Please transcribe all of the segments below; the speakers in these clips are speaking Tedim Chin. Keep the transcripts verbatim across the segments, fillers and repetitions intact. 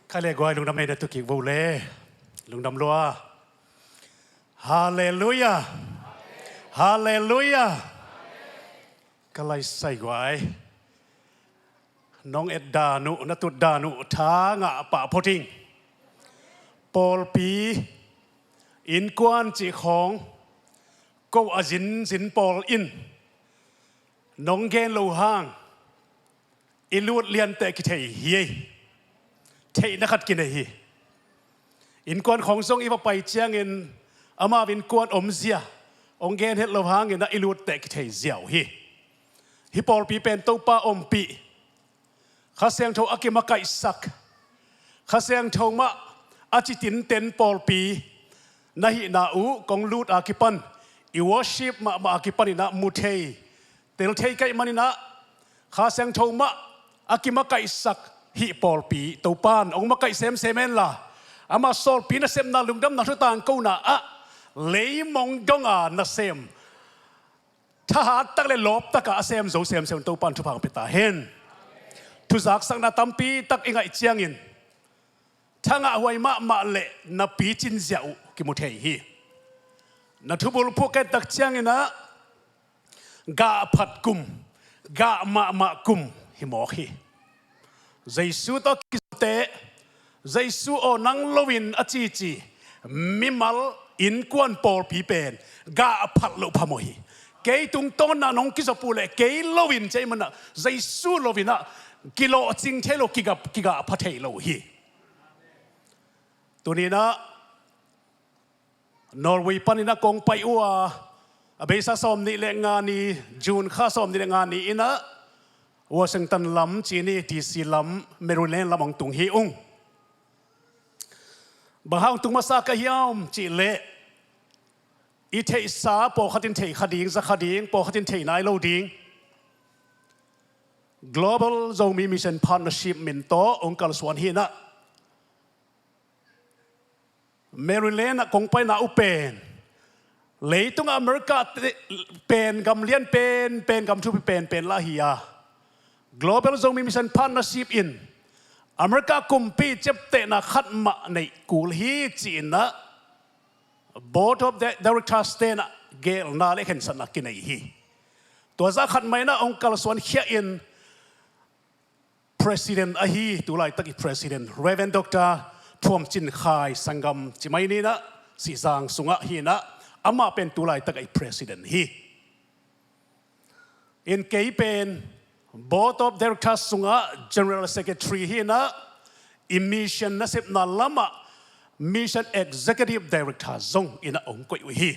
Kha le guai lungdam nei na tu kik vo le. Lungdam lua. Halleluia. Halleluia. Ka laisai guai, nong et dan uh, na tut dan uh tha ngah pah phot ing. Pawlpi, innkuan cih khawng ko a zinzin pawl in nong gen lo hang i lut lianteh kithei hi ei. Theihna khat kinei hi. Innkuan khawng zong i va pai ciangin amau innkuan omzia hong gen het lo hangin ah i lutteh kithei ziau hi. Hih pawlpi pen Topa ompih, Kha Siangtho a kimakaihsak, Kha Siangtho mah a ci tinten pawlpi na hihna uh kong lut a kipan, i worship mahmah a kipanin ah mu thei, tel thei ka hih manin ah Kha Siangtho mah a kimakaihsak hih pawlpi Topan hong makaih semsem henla, amah sawlpi nasepna lungdamna thu tangkona ah leimong donga nasem, thahat tak le lawp taka a sem zo semsem Topan thupha hong pia ta hen. Thuzaksakna tampi tak i ngaih ciangin thangah huai mahmah le na picin ziah uh kimu thei hi. Na thubul phuh ka et tak ciangin ah gah phat kum, gah mahmah kum hi mawk hi. Jesu tawh kizopte, Jesu aw nang loin a cici mimal innkuan pawlpi pen gah phat loh phamawh hi. Kei tungtawn ah nong kizop uh leh kei loin cei manah Jesu loin ah kilawhcing thei lo, kigah, kigah pha thei lo hi. Tuninah Norway panin ah kong pai uh a, a beisa sawm nih le nga ni, June kha sawm nih le nga ni inah Washington lam cih ni, D C lam, Maryland lam hong tung hi ung. Bang hang tung masa ka hiam cih leh i theihsa pawlkhat in thei kha ding, za kha ding, pawlkhat in thei nai lo ding Global Zomi Mission Partnership min tawh hong kalsuan hi inah Maryland ah kong paina uh pen leitungah America te pen gam lian pen pen, gam thupi pen pen lah hi a, Global Zomi Mission Partnership in America kumpi ciaptehna khat mah neih kul hi ci-in ah Board of Directors tenah gelna le khensatna kinei hi. Tua zah khat mah inah hong kalsuan khia in President ahi, tulaitak i President Reverend Doctor Thuam Cin Khai, sanggam ci mai ni inah, Sihzang sungah hi inah, amah pen tulaitak i President hi. In kei pen Board of Directors sungah General Secretary hi inah, i mission nasepna lamah Mission Executive Director zong inah hong koih uh hi.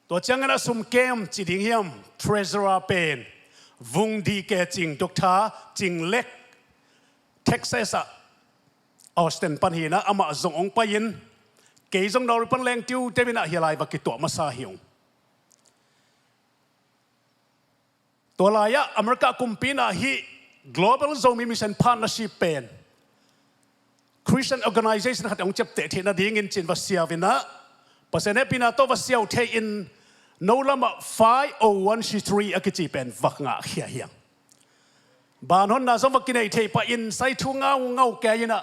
Tua ciangin ah sumkem ci ding hiam, treasurer pen Vung Di Ke Cing, Doctor Cing Lek, Texas ah Austin pan hi inah amah zong hong pai-in kei zong Norway pan leng tiuteu inah hia lai va kituah masa hi ung. Tua lai-ah America kumpi inah hih Global Zomi Mission Partnership pen Christian organization khat hong ciapteh theih nadingin ci-in va siau inah, Pasian hehpihna tawh va siau thei-in no lamah five oh one C three a kici pen va ngahkhia hi hang. Banhonna zong va kinei thei pah in sai thu ngaungau kei inah,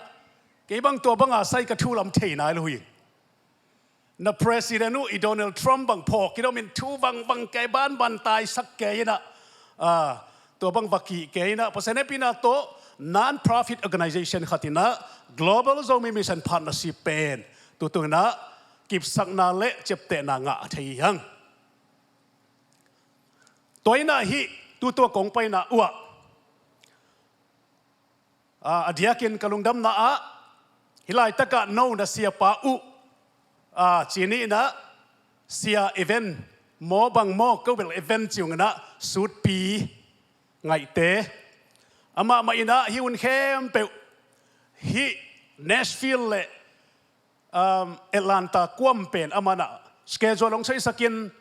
kei bang tua banga sai ka thu lam thei nai lo hi. Na president uh i Donald Trump bang phawk kidom in thu vangvang kei, banban taisak kei inah, tua bang va kih kei inah, Pasian hehpihna tawh non-profit organization khat inah Global Zomi Mission Partnership pen tutung inah kipsakna le ciaptehna ngah thei hi hang. Tua inah hih tutua kong paina uhah a diakin ka lungdamna ah hih laitakah no na siapa uh a ci ni inah, Sia Event maw bang maw, ko bel Event ci ung inah, Sutpi Ngaihte, amah mah inah hih hun khempeuh hih Nashville le Atlanta kuam pen amah inah schedule hong soisakin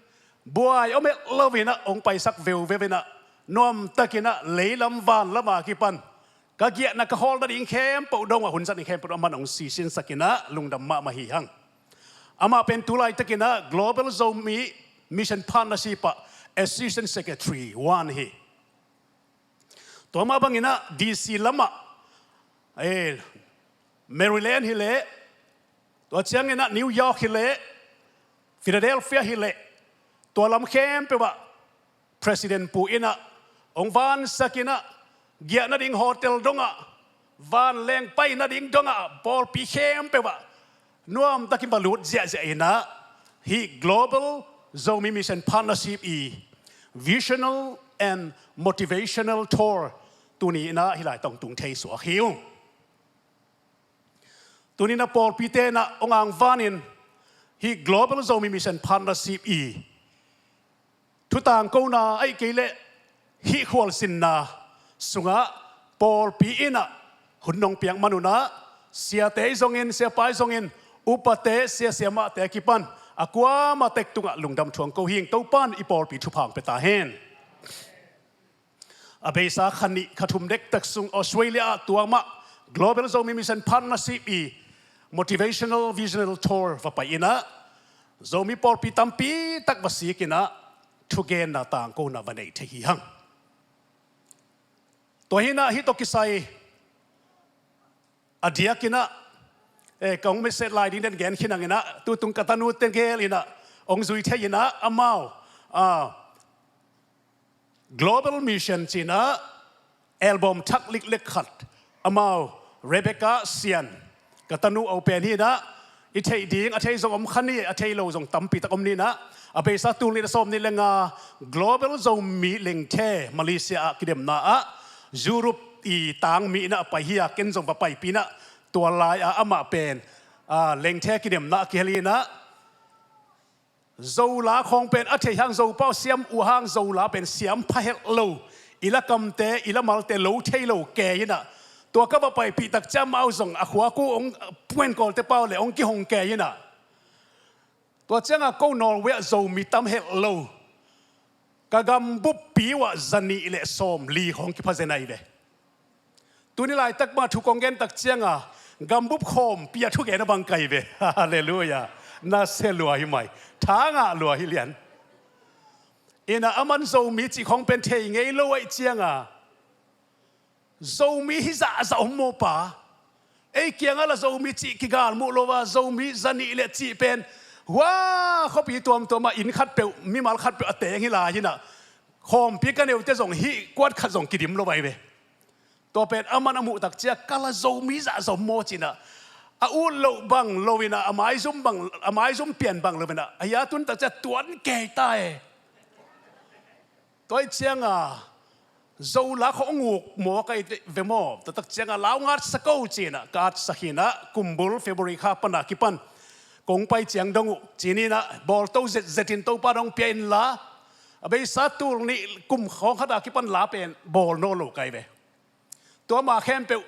buai om het lo inah hong paisak veuveu inah, nuamtak inah leilam vanlam a kipan ka giahna ka khawlna ding khempeuh dong a hun zat ding khempeuh dong amah in hong sisinsak inah lungdam mahmah hi hang. Amah pen tulaitak inah Global Zomi Mission Partnership ah Assistant Secretary one hi. Tua mah bang inah D C lamah Ei, Maryland hi leh, tua ciangin ah New York hi leh, Philadelphia hi leh, tua lam khempeuh ah President Pu in ah hong vansak in ah, giahna ding hotel dongah, vanleng paina ding dongah, pawlpi khempeuh ah nuamtakin va lut ziahziah in ah, hih Global Zomi Mission Partnership i Visional and Motivational Tour tuni in ah hih lai tawh tung thei suak hi ung. Tuni in ah pawlpite in ah hong angvanin, hih Global Zomi Mission Partnership i thutangkona ahih kei leh hih khualzinna sungah pawlpi in ah hun nong piak man un ah, siate zongin, siapa zongin, upate, sia siamahte a kipan a kuamah tek tungah lungdam thuak ko hing. Topa'n i pawlpi thupha hong pia ta hen. A beisa kha nih kha thum dektak sung Australia ah tuam ah Global Zomi Mission Partnership i Motivational Visional Tour va pai in ah, Zomi pawlpi tampi tak va sik in ah, thugenna tangkona va nei thei hi hang. Tua hi in ah hih tawh kisai a diakin ah, eh, ka hong message lai ding den gen khin hang in ah, tutung ka tanute gel in ah hong zui thei in ah, amau, ah, Global Mission ci in ah album thak liklek khat, amau Rebecca Sian, ka tanu a u pen hi in ah, i theih ding a thei zong om kha ni, a thei lo zong tampi tak om ni in ah, a beisa tul nih le sawm nih le nga Global Zomi Lengthe Malaysia ah kidemna ah Europe i tangmi in ah a pai hi a, ken zong va paipih in ah, tua lai-ah amah pen, ah, Lengthe kidemna ah kihel hi in ah, Zo la khawng pen a thei hang, Zo pau siam uh hang, Zo la pen siam pha helh lo, i lakamte, i lamalte lo thei lo kei in ah, tua ka va paipih tak ciang amau zong a khua ku hong, Pu Ngen Kawlte pau le hong kihong kei in ah, tua ciangah ko Norway ah Zomi tam helh lo, ka gambuppi uh ah za nih le sawm li khawng kipha zen ahi ve. Tuni laitak mah thu kong gen tak ciangah gambup khawmpi ah thugen a bang kai ve. Halleluiah. Na sia lua hi mai. Tha ngah lua hi lian. In ah aman Zomi cih khawng pen thei ngei lo ahih ciangah, Zomi hi zahzah om maw pa? Ei kiangah la Zomi cih kigal muh lo a, Zomi za nih le cih pen, hua khuapi tuamtuam ah inn khatpeuh, mimal khatpeuh a teng hi lai hi in ah, khawmpi ka neute zong hih kuat khat zong kidim lo ahi ve. Tua pen aman a muh tak ciang, ka la Zomi zahzah om maw ci in ah, a ut loh bang lo in ah, a maizum bang, a maizum pian bang lo in ah, a hia tun tak ciang tuan kei ta e. Tua ahih ciangah Zo la khawng nguk maw ka hi ve maw? Tua tak ciangah lau ngatsak o ci in ah ka atsak hi in ah, kumbul February kha pan a kipan kong pai ciang dong uh ci-in ah, bawlto zetzet in Topa dong pia inla, a beisa tul nih kum khawng khat a kipan la pen bawl nawn lo ka hi ve. Tua ma khempeuh,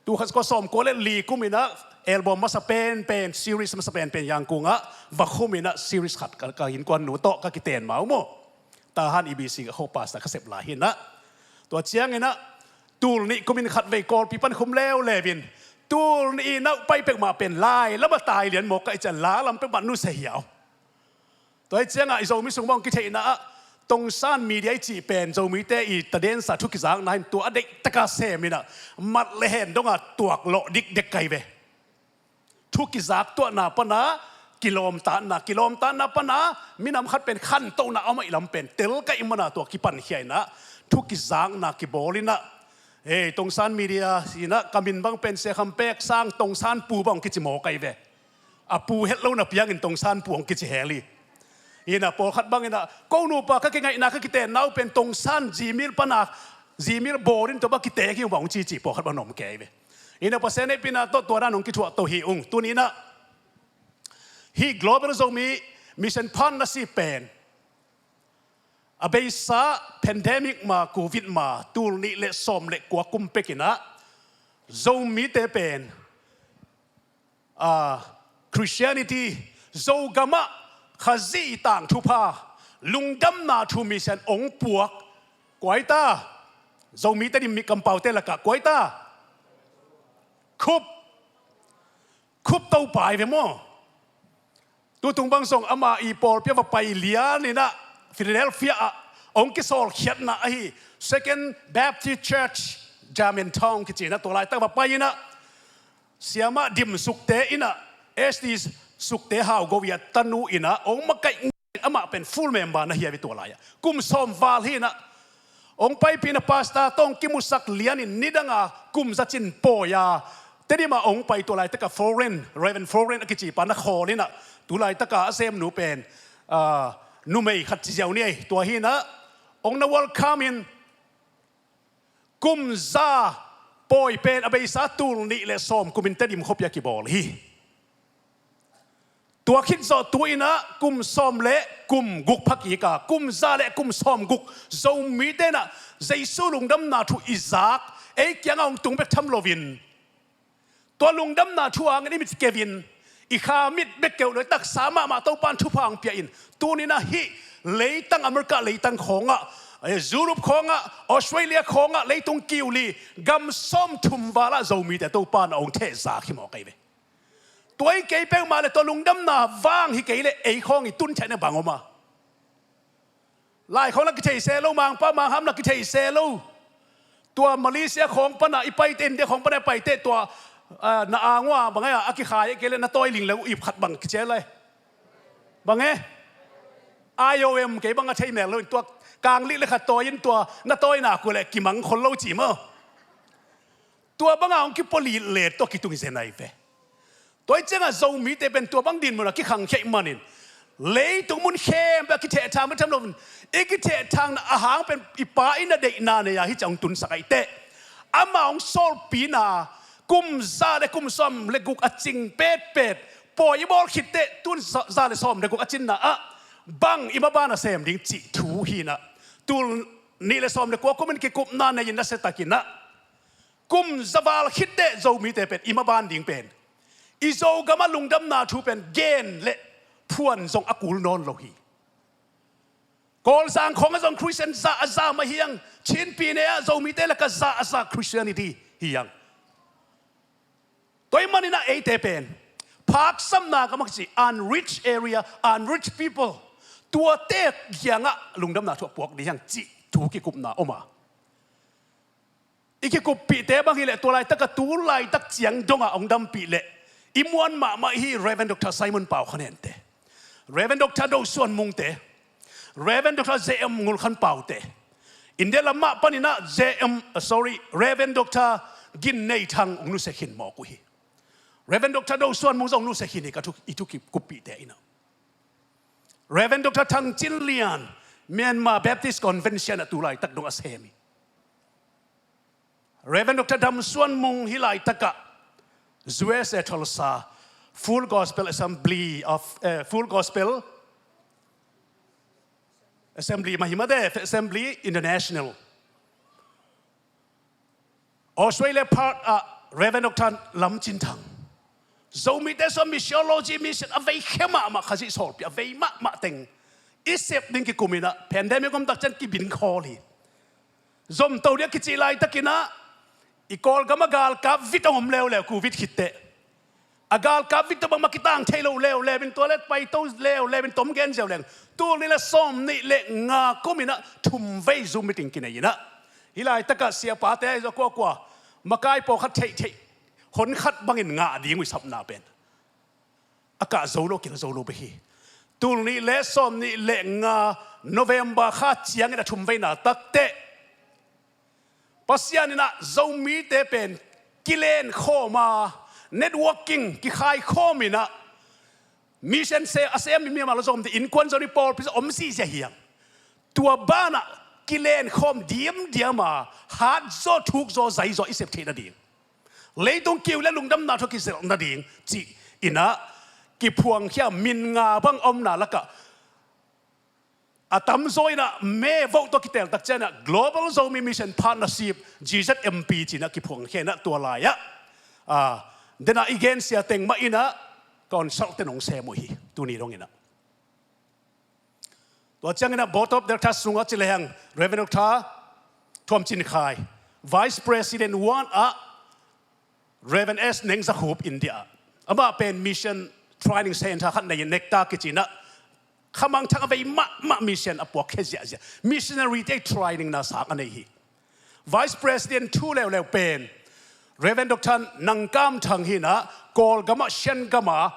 tul khat za kua sawmkua le li kum in ah album masa penpen, series masa penpen Yangon ah va khum in ah, series khat ka, ka innkuan nu tawh ka kiten ma uh maw. Tahan E B C ka kho pastor ka sep lai hi in ah. Tua ciangin ah tul nih kum in khatvei Kawlpi pan khum leuleu in, tul nih i nauh pai peuhmah pen lai lam a tai lian maw ka hih ciang, la lam peuhmah nusia hiau. Tua ahih ciangah i Zomi sung bang hong kitheihna ah, Tongsan Media i cih pen Zomite i tadensa thu kizakna hi in, tua a deihtak a sem in ah, mat le hen dongah tuak lawh dikdek ka hi ve. Thu kizak tuahna pana kilawmtatna, kilawmtatna pana minam khat pen khantohna a om ahih lam pen tel ka hih mana tua kipankhia in ah, thu kizakna kibawl in ah, ei, Tongsan Media in ah ka min bang pen Sia Kham Pek Sang, Tongsan Pu bang hong kici maw ka hi ve. A pu het lo na piangin Tongsan Pu hong kici hel hi. In ah pawlkhat bangin ah, ko nupa ka kingaihna ka kitenna uh pen Tongsan Gmail pana, Gmail bawl in tua bang kitek hi uh bang hong cici pawlkhat bang na om kei ve. In ah Pasian hehpihna tawh tua dan hong kithuah to hi ung. Tuni in ah hih Global Zomi Mission Partnership pen a beisa pandemic ma, Covid ma, tul nih le sawm le kua kum pek in ah, Zomite pen, ah, Christianity, Zogam ah Khazih tangthupha, lungdamna thu mission hong puak. Kua hi ta? Zomite dim mi kampaute lakah kua hi ta? Khup. Khup Topa hi ve maw. Tutung bang zong ama i pawlpi ah va pai lian in ah, Philadelphia ah hong kisawlkhiatna ahi Second Baptist Church, Germantown kici in ah, tua laitak va pai in ah, Siamah Dim Sukte in ah, S T Sukte hau go i a tanu in ah, ong makaih ngei, amah pen full member na hi a ve tua lai-ah. Kum sawm val hi in ah, ong paipih in ah pastor tawh ong kimusak lian in nidang a kum za cin pawi a, Tedim ah ong pai tua laitak a Foren, Reverend Foren a kici pa na khawl in ah, tu laitak a a semnu pen, ah, numei khat ci ziau ni ei, tua hi in ah, ong na welcome in, kum za pawi pen a beisa tul nih le sawm kum in Tedim khuapi a kibawl hi. Tua khit zawh tu in ah kum sawm le kum guk phakik a, kum za le kum sawm guk Zomite in ah Jesu lungdamna thu i zak, ei kiangah ong tung bek tham loin, tua lungdamna thu hangin i mit keu in, i kha mit bek keu lo, taksa mahmah Topa'n thupha ong pia in, tuni in ah hih leitang America leitang khawngah, eh, Europe khawngah, Australia khawngah, leitung kiu li, gam sawmthum val ah Zomite Topa'n ong thehzak hi mawk ei ve. Tua hi kei peuhmah le tua lungdamna vang hi kei le ei khawng i tun theihna bang om a? Lai khawng la kithei se lo, Mangpau Mangham la kithei se lo. Tua Malaysia khawng pan a i paite, India khawng pan a i paite, tua, ah, na ang ua bang e a, a kikhai e kei le na tawi ling le uh ip khat bang kici lai. Bang e? I O M kei bang a thei mel lo in tua kang lih le khat tawi in tua na tawi nak uh le kimang khol lo ci maw. Tua bang a ong kipua lih le tua kitung zen ai ve. Tua hi ciangah Zomite pen tua bang dinmun a kikhang khia ahih manin, leitung mun khempeuh a kithehthang bek tham loin, i kithehthangna a hang pen i Pa i na deihna nei a hih ciang ong tunsak ahih teh, amah ong sawlpina, kum za le kum sawm le guk a cing petpet, pawi i bawl khit teh, tun za, za le sawm le guk a cinna ah bang i maban a sem ding cih thu hi in ah, tul nih le sawm le kua kum in kikupna nei in nasia tak in ah, kum za val khit teh Zomite pen i maban ding pen, i Zogam ah lungdamna thu pen gen le phuan zong a kul nawn lo hi. Kawlzang khawng ah zong Christian za a za mah hi hang, Chin Pyine ah Zomite lak ah za a za Christianity hi hang. Tua ahih manin ah eite pen, phaksapna gam ah kici, unreached area, unreached people, tuate kiangah lungdamna thu a puak ding hi hang cih thu kikupna om a. I kikuppihte bang hi leh tua laitak a tu laitak ciang dong a ong dampih leh i muan mahmah hi Reverend Doctor Simon Pau Khan Hente, Reverend Doctor Do Suan Mungte, Reverend Doctor J M Ngul Khan Paute, India lam mah panin ah J M, uh, sorry, Reverend Doctor Gin Nei Thang ong nusia khin mawk uh hi. Reverend Doctor Do Suan Mung zong nusia khin hi ka thu, i thu kikuppihte in ah. Reverend Doctor Thang Cin Lian, Myanmar Baptist Convention ah tu laitak dong a sem hi. Reverend Doctor Dam Suan Mung hi laitak ah U S A Tulsa, Full Gospel Assembly of, eh, Full Gospel Assembly mah hi mah de, Assembly International, Australia part ah Reverend Doctor Lam Cin Thang. Zomite sung missiology, mission a vei khia mahmah, Khazih sawlpi a vei mahmah teng i sep ding kikum in ah, pandemic om tak ciang kibin khawl hi. Zomto ding a kici laitak in ah, i Kawlgam a galkap vit a om leuleu, Covid khit teh. A galkap vit tawh bangmah kitang thei lo leuleu in, tua leh paito leuleu in, tom gen ziau leng, tul nih le sawm nih le nga kum in ah thum vei Zoom meeting kinei in ah, hih laitak ah siapate ahi zong kuakua makai pawlkhat theihtheih, hon khat bangin ngah ding uh i sapna pen a kah zo lo, kila zo lo bek hi. Tul nih le sawm nih le nga November kha ciangin a thum veina tak teh Pasian in ah Zomite pen kilen khawm a, networking kikhai khawm in ah, mission se a sem mi, mi a mah lo zom te, innkuan zong i pawlpi zong om zihziah hi hang. Tua banah kilen khawm diamdiam a, hat zaw, thuk zaw, zai zaw i sep theih nading, leitung kiu le lungdamna thu a kizelh nading cih in ah kiphuangkhia min nga bang omna lakah a tamzaw in ah me vote tawh kitel tak ciang ah Global Zomi Mission Partnership, G Z M P ci-in ah kiphuangkhia in ah tua lai-ah, ah, den ah i gensia teng mah in ah consultant hong sem uh hi, tuni dong in ah. Tua ciangin ah Board of Directors sungah ci lehang Reverend Doctor Thuam Cin Khai, Vice President one ah Reverend S Neng Za Khup, India ah. Amah pen Mission Training Center khat nei in, Nectar kici in ah, khamangthang a vei mahmah, mission a puakkhia ziahziah, missionary te training na sang a nei hi. Vice President two leuleu pen Reverend Doctor Nangkam Thang hi in ah, Kawlgam ah, Shan gam ah,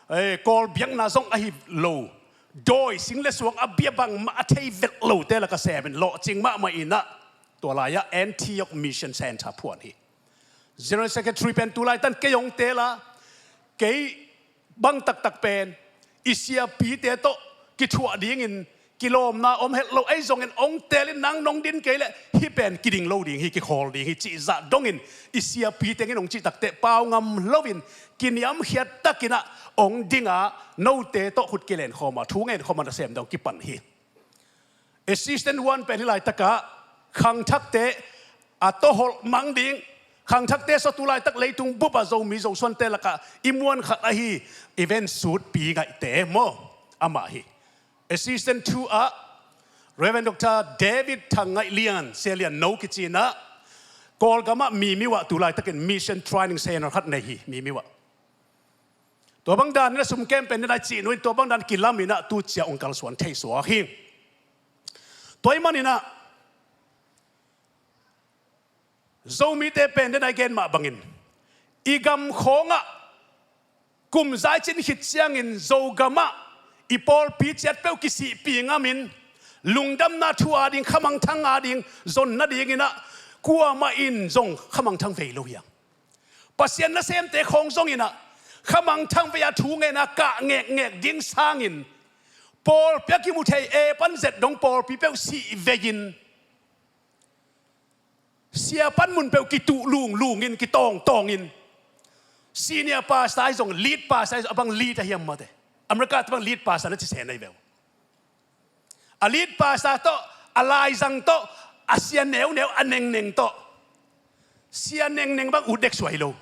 eh, Kawl biakna zong ahi lo, dawi sing le suang a bia bangmah a thei vet lote lak ah sem in, lawhcing mahmah in ah, tua lai-ah Antioch Mission Center phuan hi. General Secretary pen tu laitak kei hong teel a, kei bang taktak pen i siapite tawh kithuah dingin kilawmna om het lo, ahi zongin hong teel in, nang nong din kei leh hih pen kiding lo ding hi, kikhawl ding hi cih zah dongin i siapi teng in hong cih takteh pau ngam loin kiniamkhiat takin ah hong ding a, note tawh khut kilenkhawm a, thu ngenkhawm a, nasem dong kipan hi. Assistant one pen hih laitak ah khangthakte a tawholh mang ding, khangthakte sawtu laitak leitung bup ah Zomi Zosuante lak ah i muan khat ahi Event Sut Pi Ngaihte maw, amah hi. Assistant two ah Reverend Doctor David Thang Ngaih Lian, Sia Lian No kici in ah, Kawlgam ah Mimiu ah tu laitakin Mission Training Center khat nei hi, Mimiu ah. Tua bang dan in ah sum kem pen den a cih nu in tua bang dan kilam in ah tu ciang hong kalsuan thei suak hi. Tua ahih manin ah Zomite pen den a i gen mah bangin i gam khawng ah kum za i cin khit ciangin Zogam ah i pawlpi ciat peuh kisihpih ngamin, lungdamna thu ading, khamangthang ading zon nadingin ah kuamah in zong khamangthang vei lo hi hang. Pasian nasemte khawng zongin ah khamangthang vei a, thu ngen a, kah ngekngek ding sangin pawlpi a kimu thei e pan zet dong pawlpi peuh sih vei-in, sia pan mun peuh kituh lunglungin, kitawngtawngin, senior pastor ahi zong, lead pastor ahi zong, a bang lead a hiam mate, America te bang lead pastor na ci sen ahi ve uh. A lead pastor tawh, a laizang tawh, a sia neuneu, a nengneng tawh, sia nengneng bang ut dek suai lo.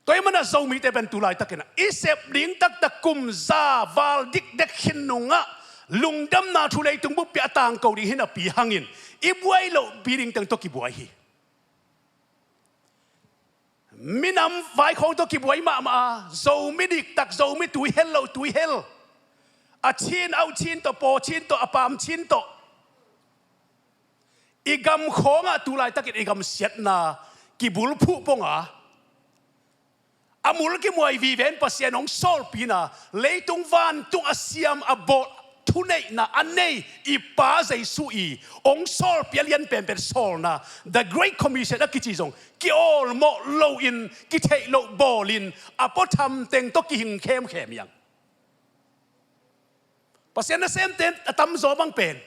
Tua ahih manin ah Zomite pen tu laitakin ah i sep ding taktak kum za val dikdek khin nungah lungdamna thu leitung buppi a tangko ding hi napi hangin i buai loh pi ding teng tawh kibuai hi. Minam vai khawng tawh kibuai mahmah a, Zomi diktak, Zomi tui hel lo, tui hel, a Chin, au Chin tawh, paw Chin tawh, a paam Chin tawh, i gam khawngah tu laitakin i gam siatna kibulphuh pong a, a mul kimuai vive in Pasian hong sawlpihna, leitung vantung a siam a bawl thuneihna a nei i Pa Jesu i hong sawlpih a lian penpen sawlna, The Great Commission a kici zong kiawlmawh loin, kitheih loh bawlin a puatham teng tawh kihing khemkhem hi hang. Pasian nasemte a tamzaw bang pen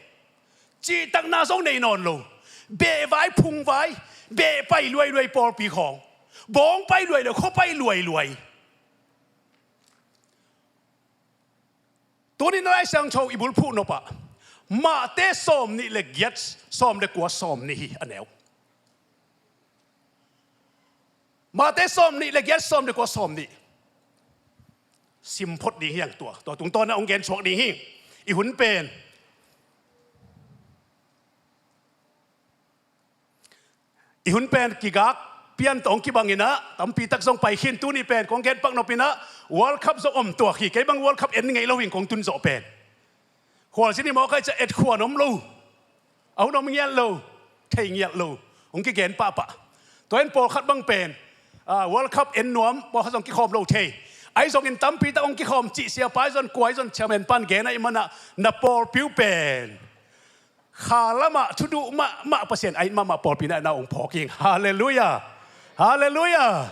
cihtakna zong nei nawn lo, beh vai, phung vai, beh pai luailuai pawlpi khawng, bawng pai luailuai, khua pai luailuai. Tuni-in Lai Siangtho i bulphuh nop ah Mate sawmnih le giat, sawm le kua, sawmnih hi a neu. Mate sawmnih le giat, sawm le kua, sawmnih. Sim phot ding hi hang tua, tua tungtawn ah hong gen suak ding hi. I hun pen, i hun pen kigak pian tawh hong kibang in ah, tampi tak zong pai khin, tuni pen kong gen pak nop in ah World Cup zong om tuak hi. Kei bang World Cup en ngei lo hi, kong tun zawh pen. Khualzin i mawk a i ciah et khuan om lo, a hun om ngiat lo, thei ngiat lo, hong kigen pahpah. Tua in pawlkhat bang pen, ah, World Cup en nuam, pawlkhat zong kikhawm lo thei. Ahi zongin tampi tak hong kikhawm cih siapa ahi zong, kua ahi zong, chairman pan gen ahih manin ah na pawlpi uh pen kha lamah thuduh mahmah, Pasian a it mahmah pawlpi na, na hong phawk hi. Halleluiah. Halleluiah.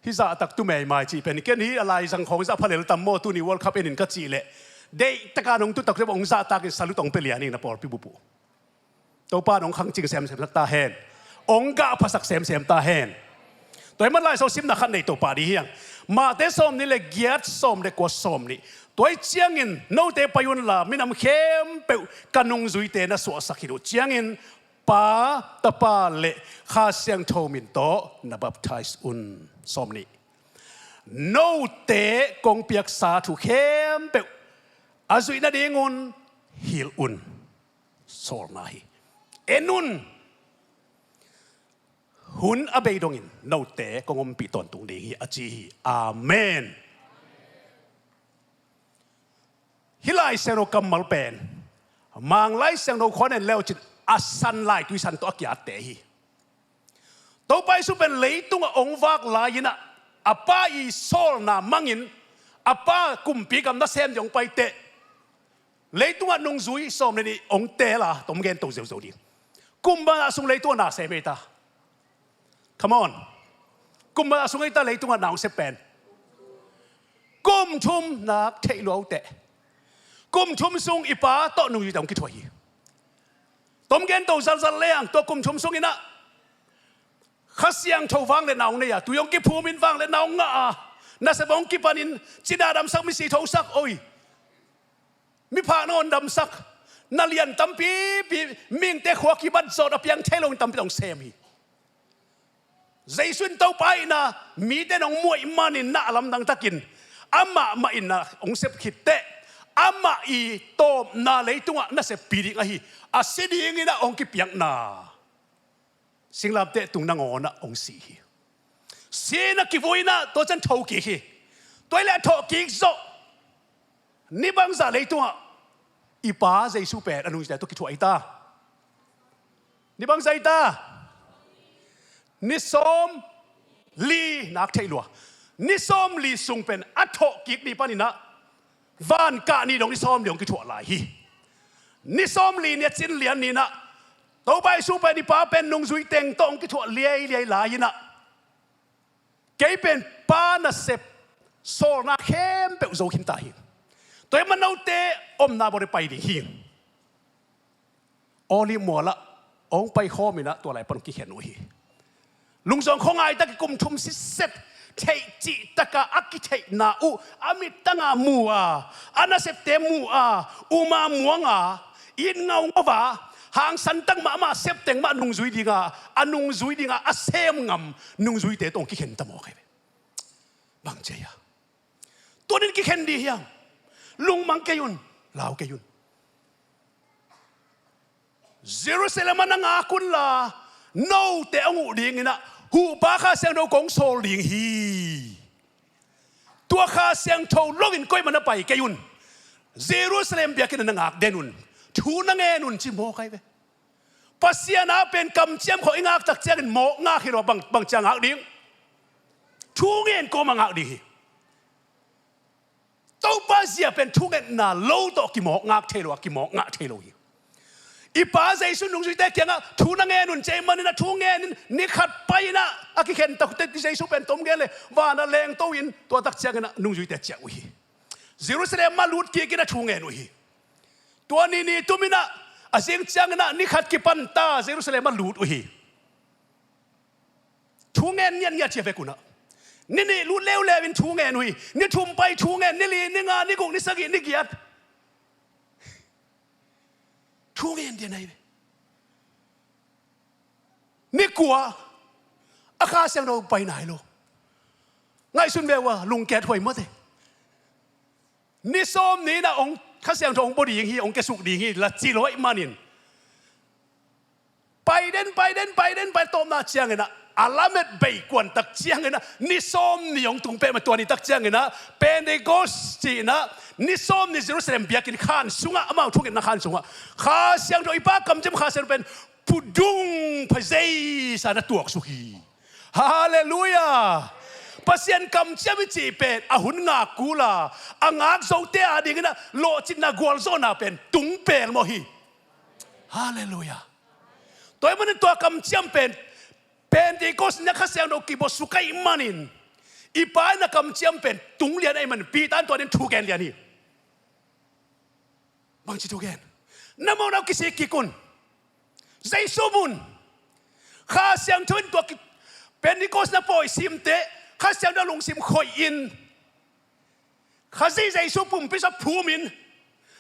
Hih zahtak tu meimai cih pen, ken hih a laizang khawng zah phalel tam maw, tuni World Cup en in ka cih leh, deihtakin hong tu takte bang hong zahtakin salute hong pia lian ing, na pawlpi bup uh. Topa in hong khangcing semsem sak ta hen. Hong gah phasak semsem ta hen. Tua ahih manin Lai Siangtho simna khat nei to pah ding hi hang. Mate sawmnih le giat, sawm le kua, sawmnih. Tua ahih ciangin note pai unla, minam khempeuh ka nungzuite na suahsak hi uh ciangin, Pa, Tapa le Kha Siangtho min tawh na baptize un. Sawmnih. Note kong piaksa thu khempeuh a zuih nadingun hilh un. Sawlna hi. En un. Hun a bei dongin note kong ompih tawntung ding hi, a ci hi. Amen. Hih Lai Siangtho kammal pen Mang Lai Siangtho khua nen le uh cin a san lai, tui san tawh a kiatte hi. Topa Jesu pen leitungah hong vak lai-in ah, a Pa i sawlna mangin, a Pa kumpi gam nasem ding hong pai teh, leitungah nungzui sawm le nih hong teel a, tom gen to ziauziau ding. Kum bangzah sung leitungah na sem hi ta? Come on. Kum bangzah sung hi ta leitungah na hong sep pen? Kum thum nak theih lua uh teh. Kum thum sung i Pa tawh nungzuite hong kithuah hi. Tom gen to zalzal leng, tua kum thum sungin ah Kha Siangtho vangliatna hong nei a, tui hong kiphumin vangliatna hong ngah a, nasep hong kipanin, cina damsak, misi thosak, oi, miphak nangawn damsak, na lian tampipi, mihingte khua kibat zawh a piang thei loin tampi hong sem hi. Jesu in Topa ahihna mite in hong muh ahih manin na a lamdang takin amah mah in na hong sep khit teh, amah i tawpna leitungah naseppi ding ahi, a si dingin ah hong kipiakna singlamteh tung nangawn ah hong si hi. Si-in ah kivui-in ah tua ciang thokik hi. Tua hi leh a thawhkik zawh ni bangzah leitungah i Pa Jesu pen a nungzuite tawh kithuah hi ta? Ni bangzah hi ta? Ni sawm li nak theih lua. Ni sawm li sung pen a thawhkik ni panin ah van kah ni dong ni sawm li hong kithuah lai hi. Ni sawm li ni a cin lian ni-in ah Topa Jesu pen i Pa pen nungzui teng tawh hong kithuah liailiai lai-in ah, kei pen Pa nasep sawlna khempeuh zo khin ta hi. Tua hi mah note omna bawh ding pai ding hi. Olive mualah hong paikhawm in ah tua lai pan hong kikhen uh hi. Lungzuang khuangai tak i kum thum sitset, theih cih takah a kitheihna uh a mittangah mu a, a nasepte mu a, um a muang a, it ngaungau a, hangsan tak mahmah, sep teng mah nungzui dinga, a nungzui dinga a sem ngam nungzuite tawh hong kikhen ta mawk hi ve. Bang ci a hia? Tua nin kikhen ding hiam? Lungmang kei un, lau kei un. Jerusalem ah na ngak unla, note hong huh dingin ah, huhpa Kha Siangtho kong sawl ding hi. Tua Kha Siangtho loin koimah na pai kei un. Jerusalem biakinn ah na ngak den un. Thu na ngen un ci mawk ahi ve. Pasian a pen kamciam khawng i ngak tak ciangin mawk ngak hi lo a, bang, bang ci a ngak ding? Thu ngen kawm a ngak ding hi. Topa zia pen thungetna lo tawh kimawk ngak thei lo a, kimawk ngah thei lo hi. I Pa Jesu nungzuite kiangah thu na ngen un ci ahih manin a thu ngenin ni khat pai-in ah a kikhen tak teh Jesu pen tom gen le vanah lengto in tua tak ciangin ah nungzuite ciah uh hi. Jerusalem ah lut kikin a thu ngen uh hi. Tua ni ni tumin ah a zing ciangin ah ni khat kipan ta Jerusalem ah lut uh hi. Thu ngen ngiatngiat hi a vek un ah. Ni nih lut leuleu in thu ngen uh hi. Ni thum pai thu ngen, ni li, ni nga, ni guk, ni sagih, ni giat. Thu ngen dian ahi ve. Ni kua a Kha Siangtho pai nai lo. Ngaihsun ve ua, lungkiat huai mawte. Ni sawm ni-in ah hong Kha Siangtho hong bua ding hi, hong kiasuk ding hi la ci lo ahih manin, pai den, pai den, pai den, pai tawpna ciangin ah a lamet bei kuan tak ciangin ah ni sawm ni hong tung peh mah, tua ni tak ciangin ah Pentecost ci-in ah ni sawm ni Jerusalem biakinn khan sungah, amau thungetna khan sungah Kha Siangtho, i Pa kamciam Kha Siangtho pen phudung pha zeisa na tuaksuk hi. Halleluiah. Pasian kamciam i cih pen a hun ngak kul a, a ngak zote adingin ah lawhcinna gualzawhna pen tung pelmawh hi. Halleluiah. Tua ahih manin tua kamciam pen Pentecost ni-a Kha Siangtho kibuasuk ahih manin i Pa in a kamciam pen tung lian ahih manin Peter in tua ni-in thu gen lian hi. Bangci thu gen? Na mawhna uh kisik kik un. Jesu mun. Kha Siangtho in tua ki-, Pentecost na pawi simte Kha Siangtho a lungsim khoih in Khazih Jesu pumpi sung phumin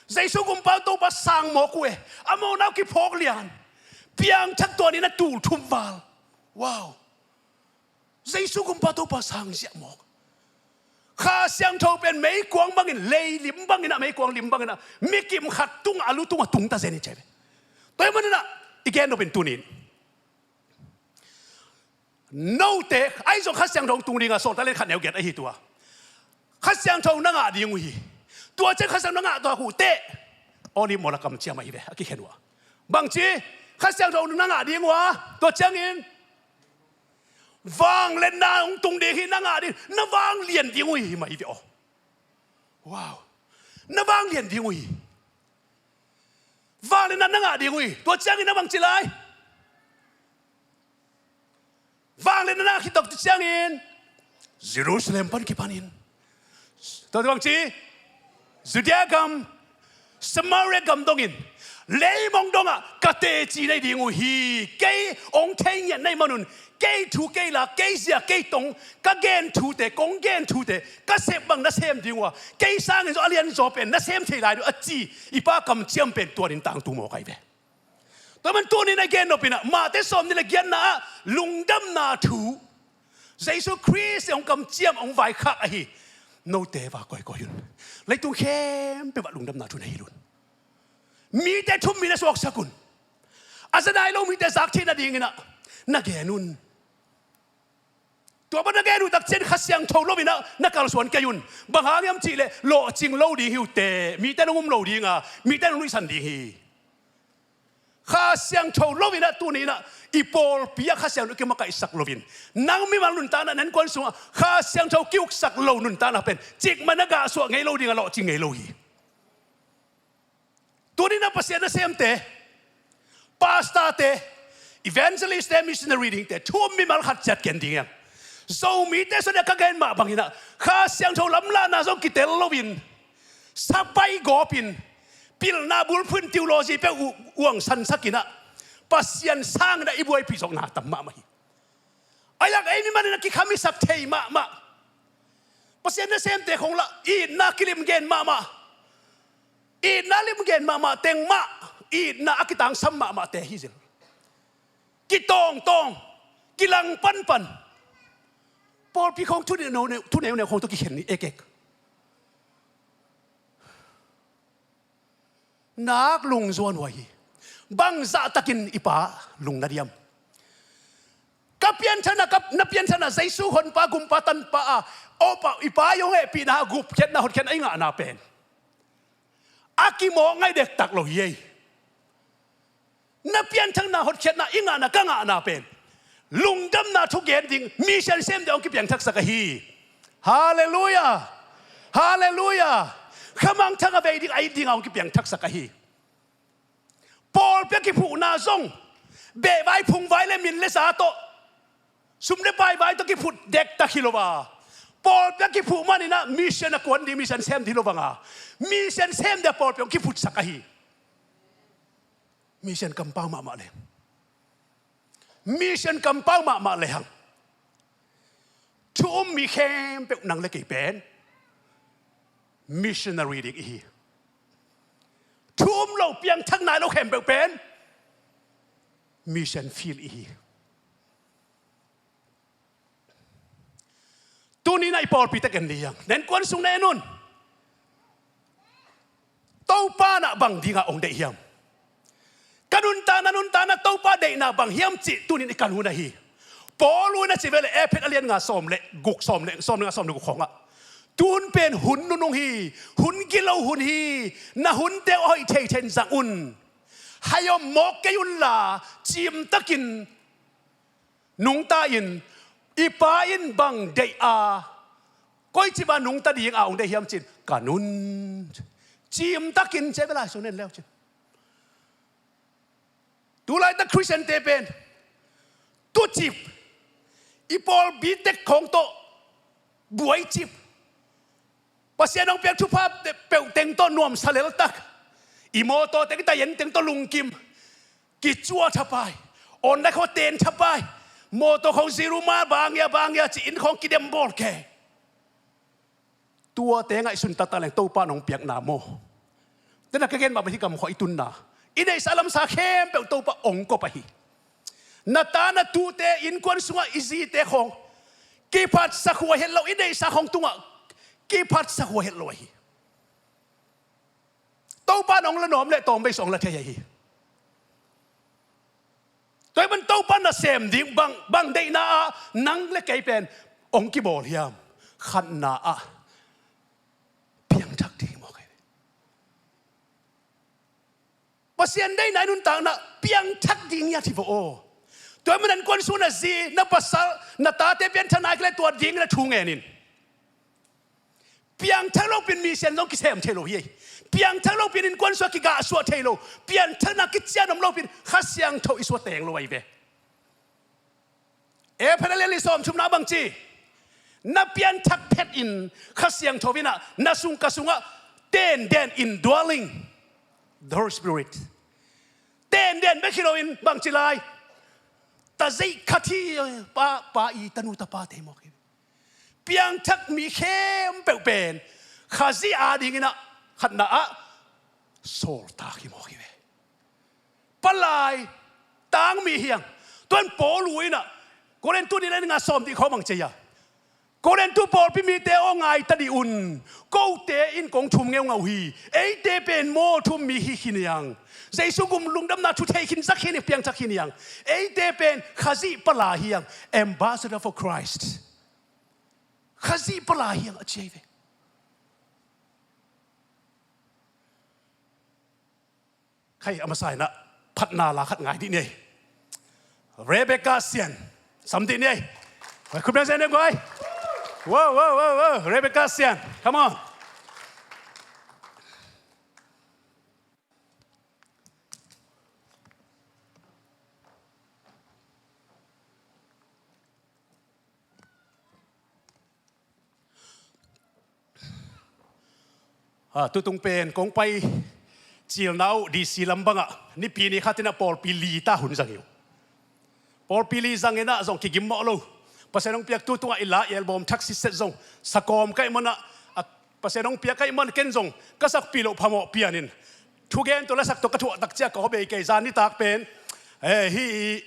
Jesu Kumpa Topa sang mawk uh e. A mawhna uh kiphawk lian. Piangthak tua ni-in a tul thum val. Wow. Jesu Kumpa Topa sang ziah mawk. Kha Siangtho pen meikuang bangin, leilim bangin ah, meikuang lim bangin ah, mikim khat tungah, a lu tungah tung ta zen hi ci ve. Tua ahih manin ah i gen nop in tuni-in note, ahi zong Kha Siangtho hong tung ding a, Sawltak Lian khat neu giat ahi tua. Kha Siangtho na ngah ding uh hi. Tua ciang Kha Siangtho na ngah tua uh teh Olive mual a kamciam ahi ve, a kikhen uh a. Bangci, Kha Siangtho na ngah ding uh a, tua ciangin Vangliatna hong tung ding hi, na ngah ding, na vanglian ding uh hi, hi mah hi ve aw. Wow. Na vanglian ding uh hi. Vangliatna na ngah ding uh hi. Tua ciangin na bang ci lai? Vangliatna na ngah khit tawh ciangin Jerusalem pan kipanin, tua bang ci, Judea gam, Samaria gam dongin, leimong dongah ka teci nei ding uh hi. Kei hong thei ngiat na hih manun, kei thu kei la, kei zia kei tong, ka gen thute, kong gen thute, ka sep bang na sem ding uh a, kei sangin zong a lianzaw pen na sem thei lai ding uh a ci, i Pa kamciam pen tua in tangtung mawk ahi ve. Tua man tunin a gen nopin ah, Mate sawmnih le giatna ah lungdamna thu, Jesu Khrist hong kamciam, hong vaikhak ahi. Note va kawikawi un. Leitung khempeuh ah lungdamna thu na hilh un. Mite thum mi na suaksak un. A za nai lo mite zak theih nadingin ah na gen un. Tua bang na gen uh tak ciang Kha Siangtho lo in ah na kalsuan kei un. Bang hang hiam cih leh lawhcing lo ding hi uh teh, mite nong um lo ding a, mite nong nuihsan ding hi. Kha Siangtho lo in ah tuni in ah i pawlpi ah Kha Siangtho kimakaihsak lo in, nang mimal nuntakna, na innkuan sungah Kha Siangtho ki-uksak lo nuntakna pen cikmah na gahsuah ngei lo ding a, lawhcing ngei lo hi. Tuni in ah Pasian nasemte, pastorte, evangelistte, missionary dingte, thu um mimal khat ciat ken ding hiam? Zomite sungah ka gen mah bangin ah Kha Siangtho lamlahna zong kitel lo in, sapai gawp in, pilna bulphuh in, theology peuh uh uangsansak in ah Pasian sangin ah i buaipih zawkna tam mahmah hi. A yak ei mimal in ah kikhamisak thei mahmah. Pasian nasemte khong lah itna kilim gen mahmah. Itna lim gen mahmah teng mah, itna a kitangsam mahmahte hi zil. Kitawngtawng, kilang panpan. Pawlpi khong thu neuneu, thu neuneu khong tawh kikhen ni ekek. Nak lungzuan huai hi. Bangzah takin i Pa lungna diam? Ka pianthakna, ka, na pianthakna Jesu honpa, gumpa, tanpa a, awpa, i Pa i hong hehpihna, gupkhiatna, hotkhiatna i ngahna pen a kimawk ngaih dektak lo hi ei. Na pianthakna, hotkhiatna i ngahna, ka ngahna pen lungdamna thugen ding, mission sem ding a hong kipiangthaksak ahi. Halleluiah. Halleluiah. Khamangthang a vei ding, a it ding a hong kipiangthaksak ahi. Pawlpi a kiphuhna zong behvai phungvai le min le za tawh, sum le pai vai tawh kiphut dektak hi lo a, pawlpi a kiphuh manin ah mission a kuan ding, mission sem ding hi lo vang a, mission sem ding a pawlpi hong kiphutsak ahi. Mission kampau mahmah le, mission kampau mahmah le hang, thu um mi khempeuh, nang le kei pen missionary ding i hi. Thu um lo, piangthak nai lo khempeuh pen mission field i hi. Tuni in ah i pawlpi tek en ni hiam? Na innkuan sung na en un. Topa in ah bang ding a hong deih hiam? Ka nuntakna, nuntakna Topa deihna bang hiam cih tuni in i kan hun ahi. Paul in a ci ve leh, Efesa a lian nga, sawm le guk, sawm le, sawm le nga, sawm le guk khawngah, tu hun pen hun nunung hi, hun gilo hun hi, na hunte uh a hoih theithei in zang un. Haiom mawk kei unla, cimtakin nungta in, i Pa in bang deih a, koici bang nungta ding a hong deih hiam cin, ka nun. Cimtakin, ci ve, Lai Siangtho en le uh cin. Tulaitak Khristiante pen tucip, i pawlpi tek khawng tawh buaicip, Pasian hong piak thupha peuh teng tawh nuamsa leltak, i mawtaw teng, i tayen teng tawh lungkim, kicua thapai, online khawng ten thapai, mawtaw khawng zero ma, bang hia, bang hia ci, inn khawng kidem bawl kei. Tuate ngaihsun taktak leng Topa in hong piakna maw? Tena ka gen mah bang hi, gamkhua i tunna, i neihsa lamsa khempeuh Topa hong kop ahi. Na ta na tute, innkuan sungah i zite khawng kiphatsak huai het lo, i neihsa khawng tungah kiphatsak huai het lo ahi. Topa in hong la nuam leh tawm bei sung hong la thei ahi. Tua ahih manin Topa nasem ding bang, bang deihna ah nang le kei pen hong kibawl hiam? Khatna ah piangthak ding hi mawk hi. Pasian deihna i nuntakna piangthak ding hi a, hi vo aw. Tua manin innkuan sung na zi, na pasal, na tate pianthak nai kei leh tua dingin na thu ngen in. Piangthak lopi-in mission zong kisem thei lo hi. Piangthak lopi-in innkuan sung a kigahsuah thei lo. Pianthakna kician om lopi-in Kha Siangtho i suah teng lo ahi ve. Efesa lian li sawmthumna bang ci? Na pianthak phet in Kha Siangtho in ah na sung ka sungah tenden, indwelling the Holy Spirit. Tenden bek hi loin bang ci lai? Tazeih khat hi, pa, pa i tanu tapate mawk hi. Piangthak mi khempeuh pen Khazih adingin ah khatna ah sawltak hi mawk hi ve. Palai tangmi hi hang. Tua in Paul in ah Korintu ni le nga sawm dih khawng bang ci a, Korintu pawlpi mite aw, ngai ta dih un. Kote in kong thum ngeungau hi. Eite pen maw thum mi hi khin hi hang. Jesu gum lungdamna thu thei khin zak khin hi, piangthak khin hi hang. Eite pen Khazih palai hi hang. Ambassador for Christ. Khazih palai hi hang a ci ahi ve. Khai, a masa in ah phatna la khat ngai dih ni ei. Rebecca Sian. Sam dih ni ei. Khut beng Sian dih guai. Wow, wow, wow, wow. Rebecca Sian. Come on. Ah, tutung pen kong pai cilna uh D C lam bangah Nipi ni khat in ah pawlpi li ta hun zang hi uh. Pawlpi li zang in ah zong kigim mawh lo. Pasian hong piak tu tungah i la i album thak sitset zong sakawm ka hih man ah, a, Pasian hong piak ka hih man ken zong ka sakpih loh phamawh pian in thugen tawh lasak tawh ka thuah tak ciang ka aw bei kei. Zan nitak pen, eh, hih i,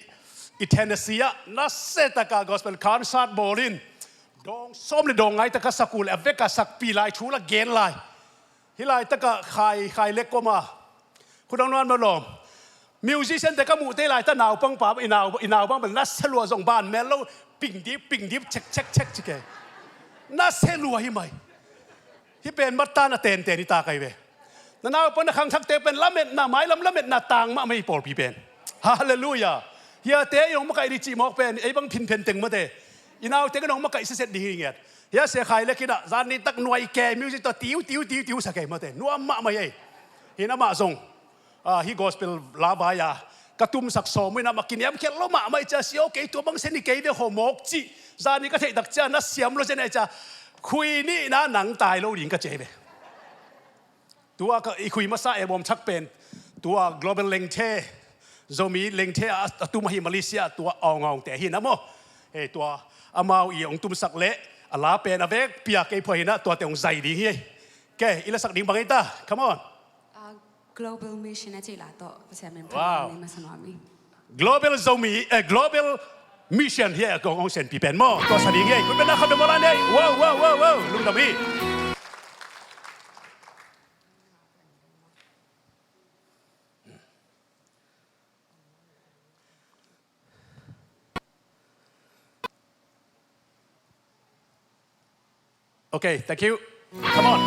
i Tennessee ah nasia takah gospel concert bawl in dawng sawm le dawng ngai takah sak uh leh a vekah sakpih lai thu la gen lai. Hih laitakah Khai, Khai Lek koma khut hong nuam lo lawm. Musician te ka muhte laitak naupang pa, i nau, i naupang pa nasia lua zong ban mel lo, pingdip pingdip chek chek chek ci kei. Nasia lua hi mai. Hih pen mattan a tenten hi ta kai ve. Na naupang na khangthakte pen lametna, mailam lametna tang mahmah hi pawlpi pen. Halleluiah. Hiate i hong makaih ding cih mawk pen ei bang phinphen teng mate. I naute ka nong makaih siset ding hi ngiat. Hia sia Khai Lek in ah zan nitak nuai kei music tawh tiu tiu tiu tiu sa kei mate. Nuam mahmah hi ei. Hi in amah zong, ah, hih gospel la vai a ka tumsak sawm uh in amah kiniamkhiat lo mahmah hi cia, si aw kei tua bang sia ni kei ve haw mawk cih. Zan ni ka theih tak ciang na siam lo sia ni hi cia. Khui nihna nang tai lo ding ka ci hi ve. Tua ka i khui masa album thak pen tua Global Lengthe, Zomi Lengthe a, a tum ahi Malaysia, tua Aung Aung te hi na maw. Eh, tua amau i hong tumsak leh a la pen a vek pia kei phuah hi na, tuate hong zai ding hi. Ke, i lasak ding bang hi ta. Come on. Ah, Global Mission a cih la tawh Pasian min phat. Wow. Masa nuam hi. Global Zomi, eh, Global Mission hi a kong hong sianpi pen maw. Tua sa ding hi. Khut beng na khat beng mawh lai ni. Wow, wow, wow, wow. Lungdam hi. Okay, thank you. Come on.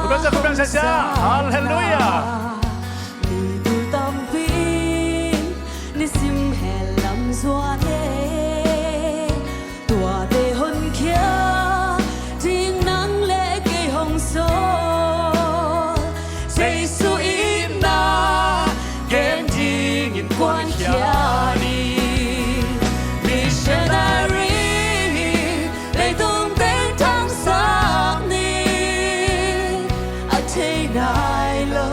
Khut beng sia, khut beng sia, sia. Halleluiah. Mi tul tampi in nisim hell lam zuan e. Tuate honkhia ding nang le kei hong sawl. Jesu itna gen dingin kuankhia ni. Missionary leitung teng thangsak ni. A thei nai lo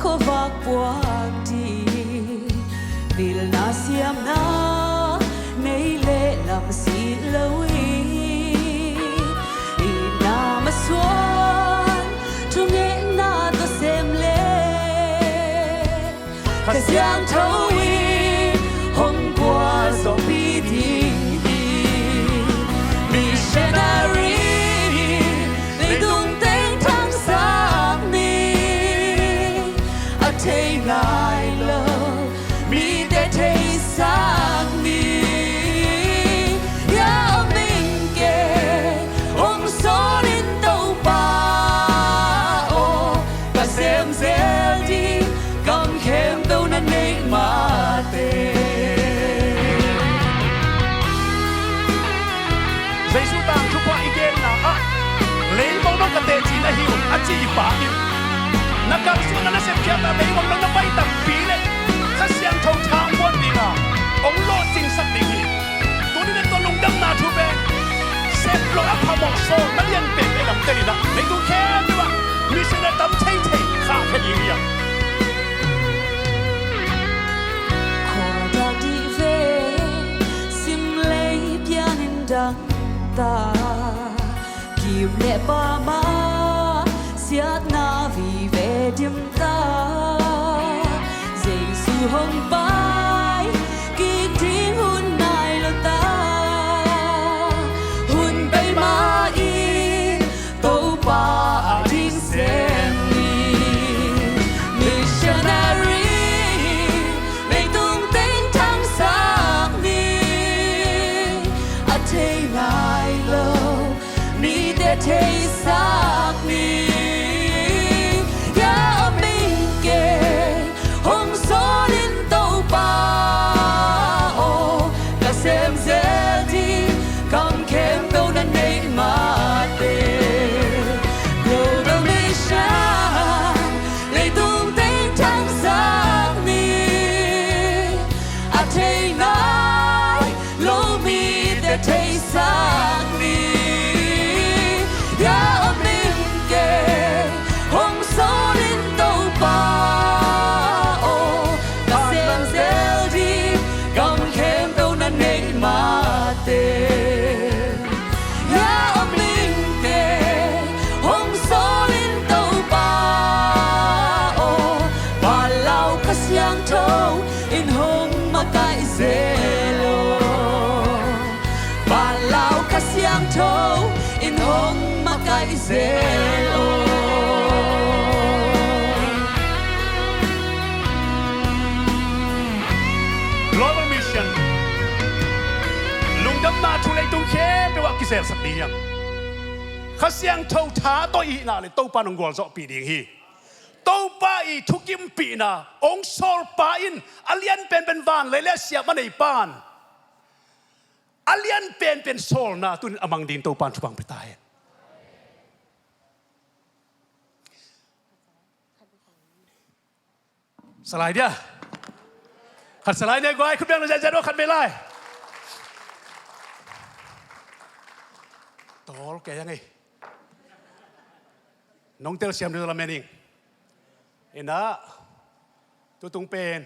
khuavak puak ding pilna siamna nei leh lam si lo hi. Itna masuan thungetna tawh sem leh Kha Siangtho in hong gualzawhpih ding hi. Missionary leitung teng thangsak ni, a thei nai lo mite theisak ni. Hia om ing kei, hong sawl in Topa aw, ka sem zel ding kam khempeuh na neih mah teh. Jesu tangthu pa i genna ah, "Lei mong mong ka teci na hi uh," a ci pa in, na kalsuan na sepkhiat ah lei mong mong na pai takpi leh Kha Siangtho thang puan ding a hong lawhcingsak ding hi. Tuni in tua lungdamna thu pen sep lo a phamawh sawl na lian pen ei lam tel in ah, leitung khempeuh ah missionary tam theithei khahkhia ding hi a. Khuadak dih ve, sim lei pian in dang ta, kim le pama siatna vive dim ta. Jesu hong pai kik ding hun nai lo ta, hun pai mah in Topa a ding sem ni. Missionary leitung teng thangsak ni, a thei nai lo mite theisak ni. Hia om ing kei, hong sawl in Topa aw, ka sem zel ding kam khempeuh na neih mah teh. Global Mission leitung teng thangsak ni, a thei nai lo mite theisak ni. Hia om ing kei, hong sawl in Topa aw, ka sem zel ding kam khempeuh na neih mah teh. Hia om ing kei, hong sawl in Topa aw, Palau Kha Siangtho in hong makaih zel aw. Palau Kha Siangtho in hong makaih zel aw. Global Mission lungdamna thu leitung khempeuh ah kizelsak ding hi hang. Kha Siangtho tha tawh i hihna le Topa in hong gualzawhpih ding hi. Topa i thukimpihna hong sawlpa in a lian penpen vanlei le a siam a nei pan a lian penpen sawlna tuni in a mang ding Topa in thupha hong pia ta hen. Salai dia. Khat salai ne guai, khut beng lo ziahziah dua khat vei lai. Tawl kei a ngei. Nong telsiam ding lamen ing. Inah tutung pen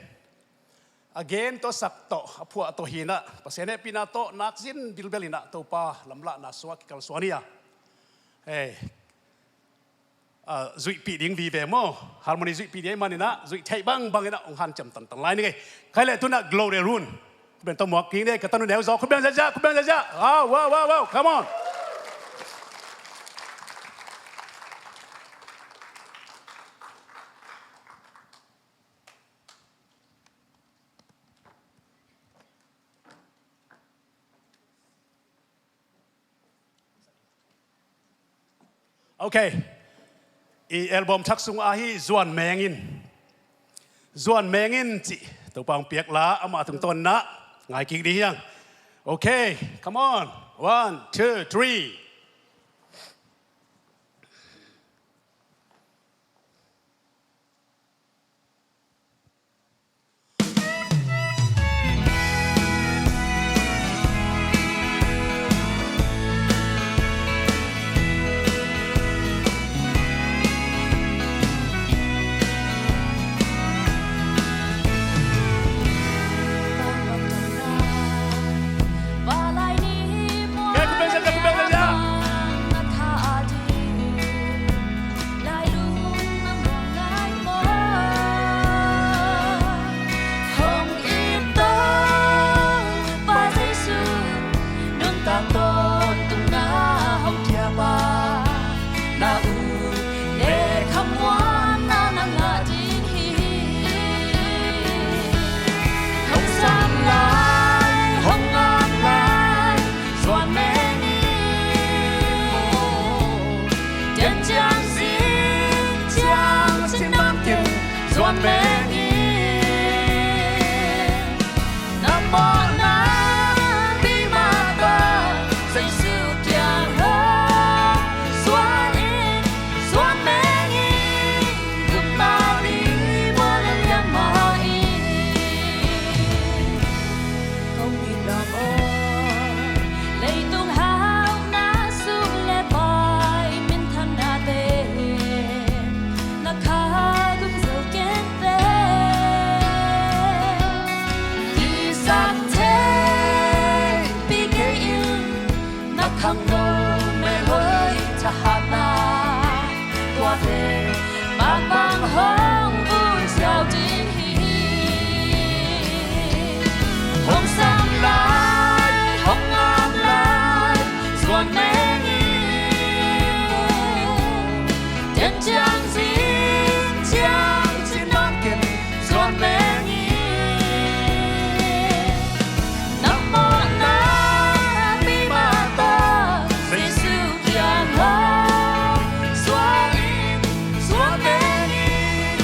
a gen tawh, a sak tawh, a phuah tawh hi inah, Pasian hehpihna tawh nakzin bilbel inah Topa lamlahna sungah kikalsuan hi a. Hei, a, zuihpih ding vive maw? Harmony zuihpih ding ahih man inah zuih theih bangbang inah hong hanciam tantan lai ni ngei. Khai leh tu inah Gloria Run. Khut beng tawh muak kik ni, ka tanu neu zaw, khut beng ziahziah, khut beng ziahziah. Wow, wow, wow, wow, come on. Ok. I album thak sungah ahi Zuan Meng In. Zuan Meng In cih Topa hong piak la, amah tungtawn inah ngai kik ding hi hang. Ok, come on. One, two, three. zuan meng in. Na mawhna pi mah tawh Jesu kiang hong zuan in, zuan meng in. Gupna ni mual lian mah in. Kong it lam aw, leitung hauhna sum le pai minthanna te na kha dum zo ken pe. Kisam thei pi kei in, na khangno meihoi thahatna tuate bangbang hong vun ziau ding hi. Hong sam lai, hong ngak lai, zuan meng in. Ten ciang zin ciang cin nawn ken, zuan meng in. Na mawhna pi mah tawh Jesu kiang hong zuan in, zuan meng in.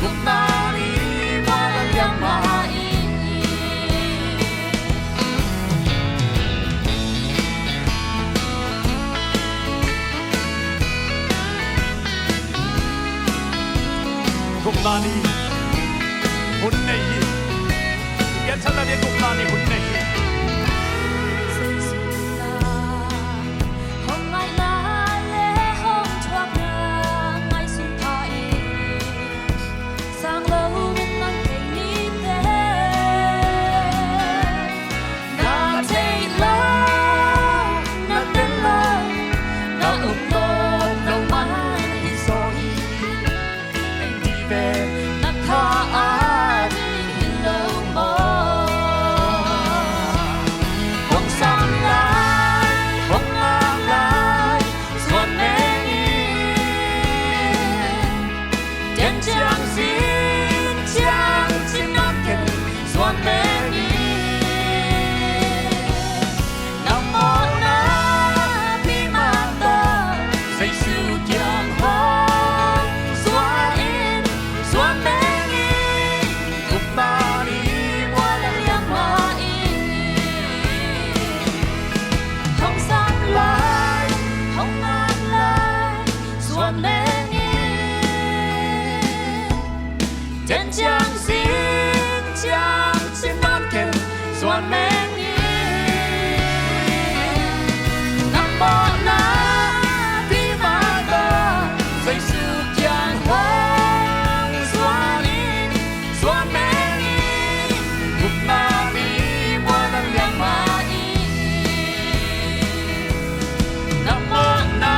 Gupna ni mual lian mah in. Gupna ni hun nei hi. Pianchanna ni gupna ni hun nei hi. Hong ngaihna le hong thuakna ngaihsun pha in. Sang lo min nang kei ni te. Na theih lo, na tel lo, na um lo, lo man hi zaw hi. Ei vive na tha a ding hi lo maw? Hong sam lai, hong ngak lai, zuan meng in. Ten ciang zin ciang cin nawn ken, zuan meng in. Na mawhna pi mah tawh Jesu kiang hong zuan in, zuan meng in. Gupna ni mual lian mah in. Hong sam lai, hong ngak lai, zuan meng in. Ten ciang zin ciang cin nawn ken, zuan meng in. Na mawhna pi mah tawh Jesu kiang hong zuan in, zuan meng in. Gupna ni mual lian mah in. Na mawhna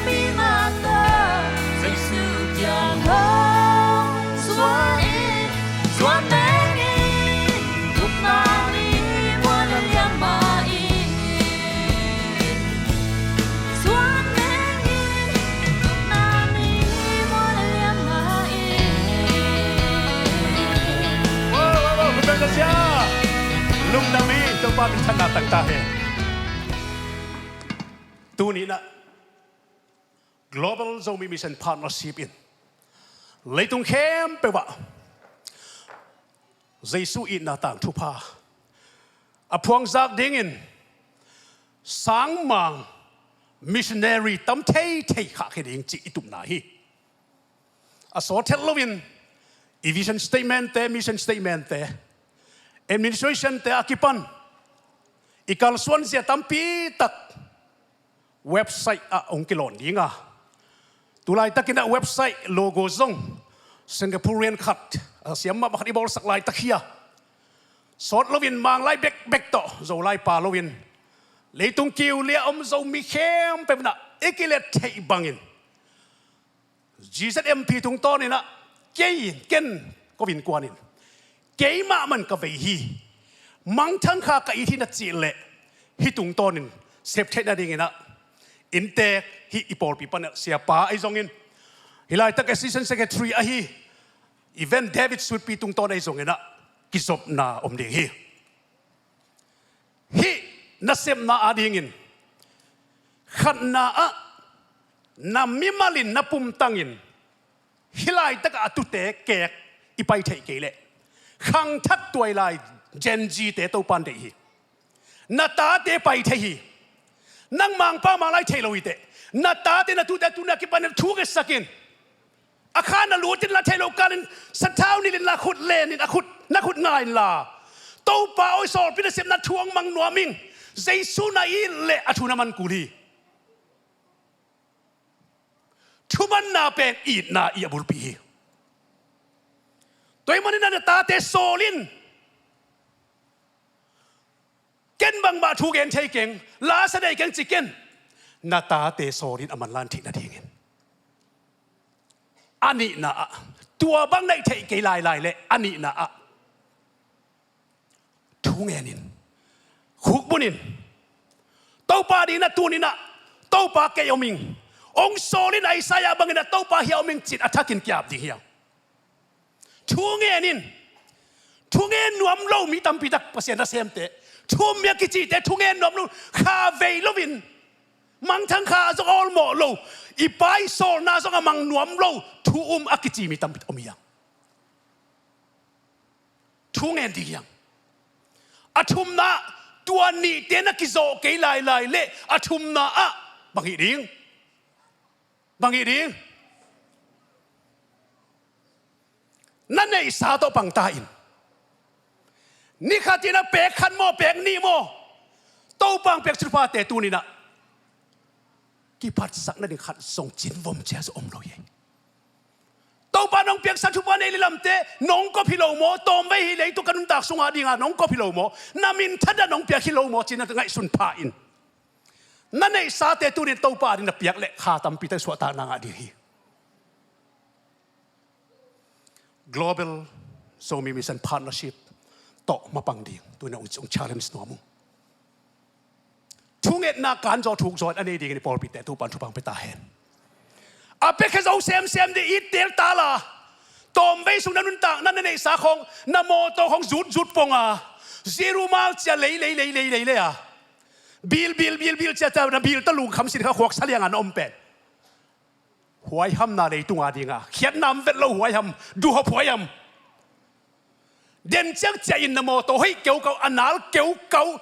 pi mah tawh Jesu kiang hong zuan in, zuan meng in. Gupna ni mual lian mah in. Zuan meng in. Gupna ni mual lian mah in. Wow, wow, wow, khut beng sia. Lungdam hi, Topa minthanna tang ta hen. Tuni in ah Global Zomi Mission Partnership in leitung khempeuh ah Jesu itna tangthupha a phuangzak dingin sangmang missionary tam theithei khahkhia ding cih i tupna hi. A sawt het loin i vision statement te, mission statement te, administration te a kipan i kalsuanzia tampi tak website ah hong kilawn ding a, tu laitakin ah website logo zong Singaporean khat a siam mahmah khat i bawlsak laitak hi a, sawt loin Manglai bekbek tawh Zolai pa loin leitung kiulia om Zomi khempeuh in ah i kilet theih bangin G Z M P tungtawnin ah kei in, ken ko innkuanin keimah man ka vei hi, mangthang kha ka it hi na cih leh hih tungtawnin sep theih nadingin ah inntek hih i pawlpi pan ah siapa ahi zongin, hih laitak assistant secretary ahi Evan David Sutpi tungtawn ahi zongin ah kizopna om ding hi. Hih nasepna adingin khatna ah na mimalin na pumtangin Hih laitakah a tute keek i pai theih kei leh, khangthak tuailai Gen Z-te Topa'n deih hi. Na tate pai thei hi. Nang mangpa mang lai thei lo hi teh. Na tate, na tute tuni a kipanin thu ngetsak in. A kha na lut in la, thei lo kalin sathau nilh in la, khut len in, a khut, na khut nga in la. Topa aw, i sawlpi nasepna thu hong mang nuam ing. Jesu na it leh a thu na man kul hi. Thumanna pen itna i a bulpi hi. Tua ahih manin na tate sawl in. Ken bangmah thu gen thei keng, la sa deih keng ci ken. Na tate sawl in a manlan theih nadingin. A nihna ah, tua bang neih theih kei lailai leh a nihna ah, thu ngen in, khukbun in. Topa ding na tun in ah, Topa kei om ing. Hong sawl in Isaiah bangin ah Topa hia om ing cin a thakin kiap ding hiam? Thu ngen in. Thu ngen nuam lo mi tampi tak Pasian nasemte, thu um mi a kicite thu ngen nuam lo, kha vei loin, mangthang kha zong awlmawh lo, i pa i sawlna zong a mang nuam lo, thu um a kici mi tampi tak om hiam? Thu ngen ding hiam? A thumna, tua nihte na kizawh kei lailai leh a thumna ah bang hih ding? Bang hih ding? Na neihsa tawh pangta in. Ni khat in a pek khat maw, pek nih maw, Topa hong pek thupha te tuni in ah kiphatsak nading khat zong cin vom cia zong om lo hi. Topa nong piaksak thupha nei leh lamte, nong kop hi lo maw? Tawmvei hi leitung ka nuntak sungah dingah nong kop hi lo maw? Na minthanna nong piak hi lo maw? Ci-in na ngaihsun pha in. Na neihsate tuni in Topa ading na piak leh kha tampi tak suahtakna ngah ding hi. Global Zomi Mission Partnership tawh mapang ding tuni in hong challenge nuam ung. Thungetna kanzaw thukzaw in a nei dingin i pawlpite Topa'n thupha hong pia ta hen. A piakhia zo semsem ding, it teel ta la. Tawmvei sung na nuntakna, na neihsa khawng, na mawtaw khawng zutzut pong a, zero mal cia lei lei lei lei lei lei a, bil bil bil bil cia cia, na bil ta lungkham sin kha khuak sa liang a na om pen. Huaihamna leitung a ding a, khiatna om vet lo huaiham, duhhop huaiham. Den ciang ciah in na mawtaw hoih keukau, a nal keukau,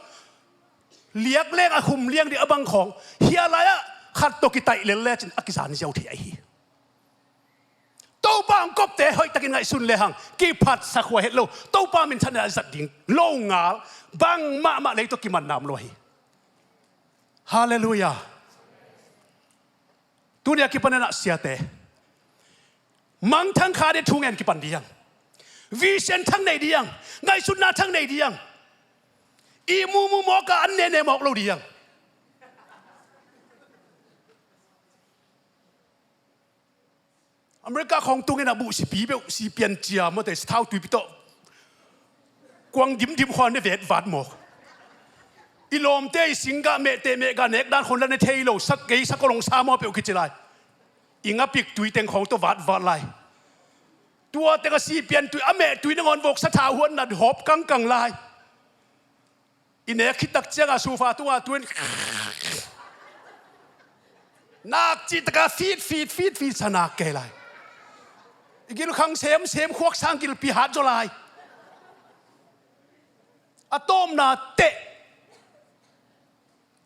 liak leng a khum liang ding a bang khawng, hia lai-ah khat tawh kitaih lel lecin a kizan ziau thei ahi hi. Topa hong kopte hoihtakin ngaihsun lehang kiphatsak huai het lo. Topa minthanna a zat ding lo ngal, bang mahmah lei tawh kimanna om lo hi. Halleluiah. Tuni a kipan in ah siate, mangthang kha ding thu ngen kipan ding, vision thak nei ding, ngaihsutna thak nei ding, ihmu mu mawk a an nene mawk lo ding. America khawng tung in ah buh sipi beuh, sipian cia mawte, thau tuipi tawh kuang dimdim khawng ne vetvat mawk. I lawmte i singgah mehteh mehgah nek dan khawng la ne thei lo, sak kei sak kolong sa maw peuh kici lai. I ngapik tuiteng khawng tawh vatvat lai. Tua teng a sipian tui, a meh tui nangawn vok sa thau huan na hawp kangkang lai. I nek khit tak ciangah sofa tungah tu in nak cih taka fit fit fit fit sa nak kei lai. I gilkhang semsem khuak sang gilpi hat zaw lai. A tawpna teh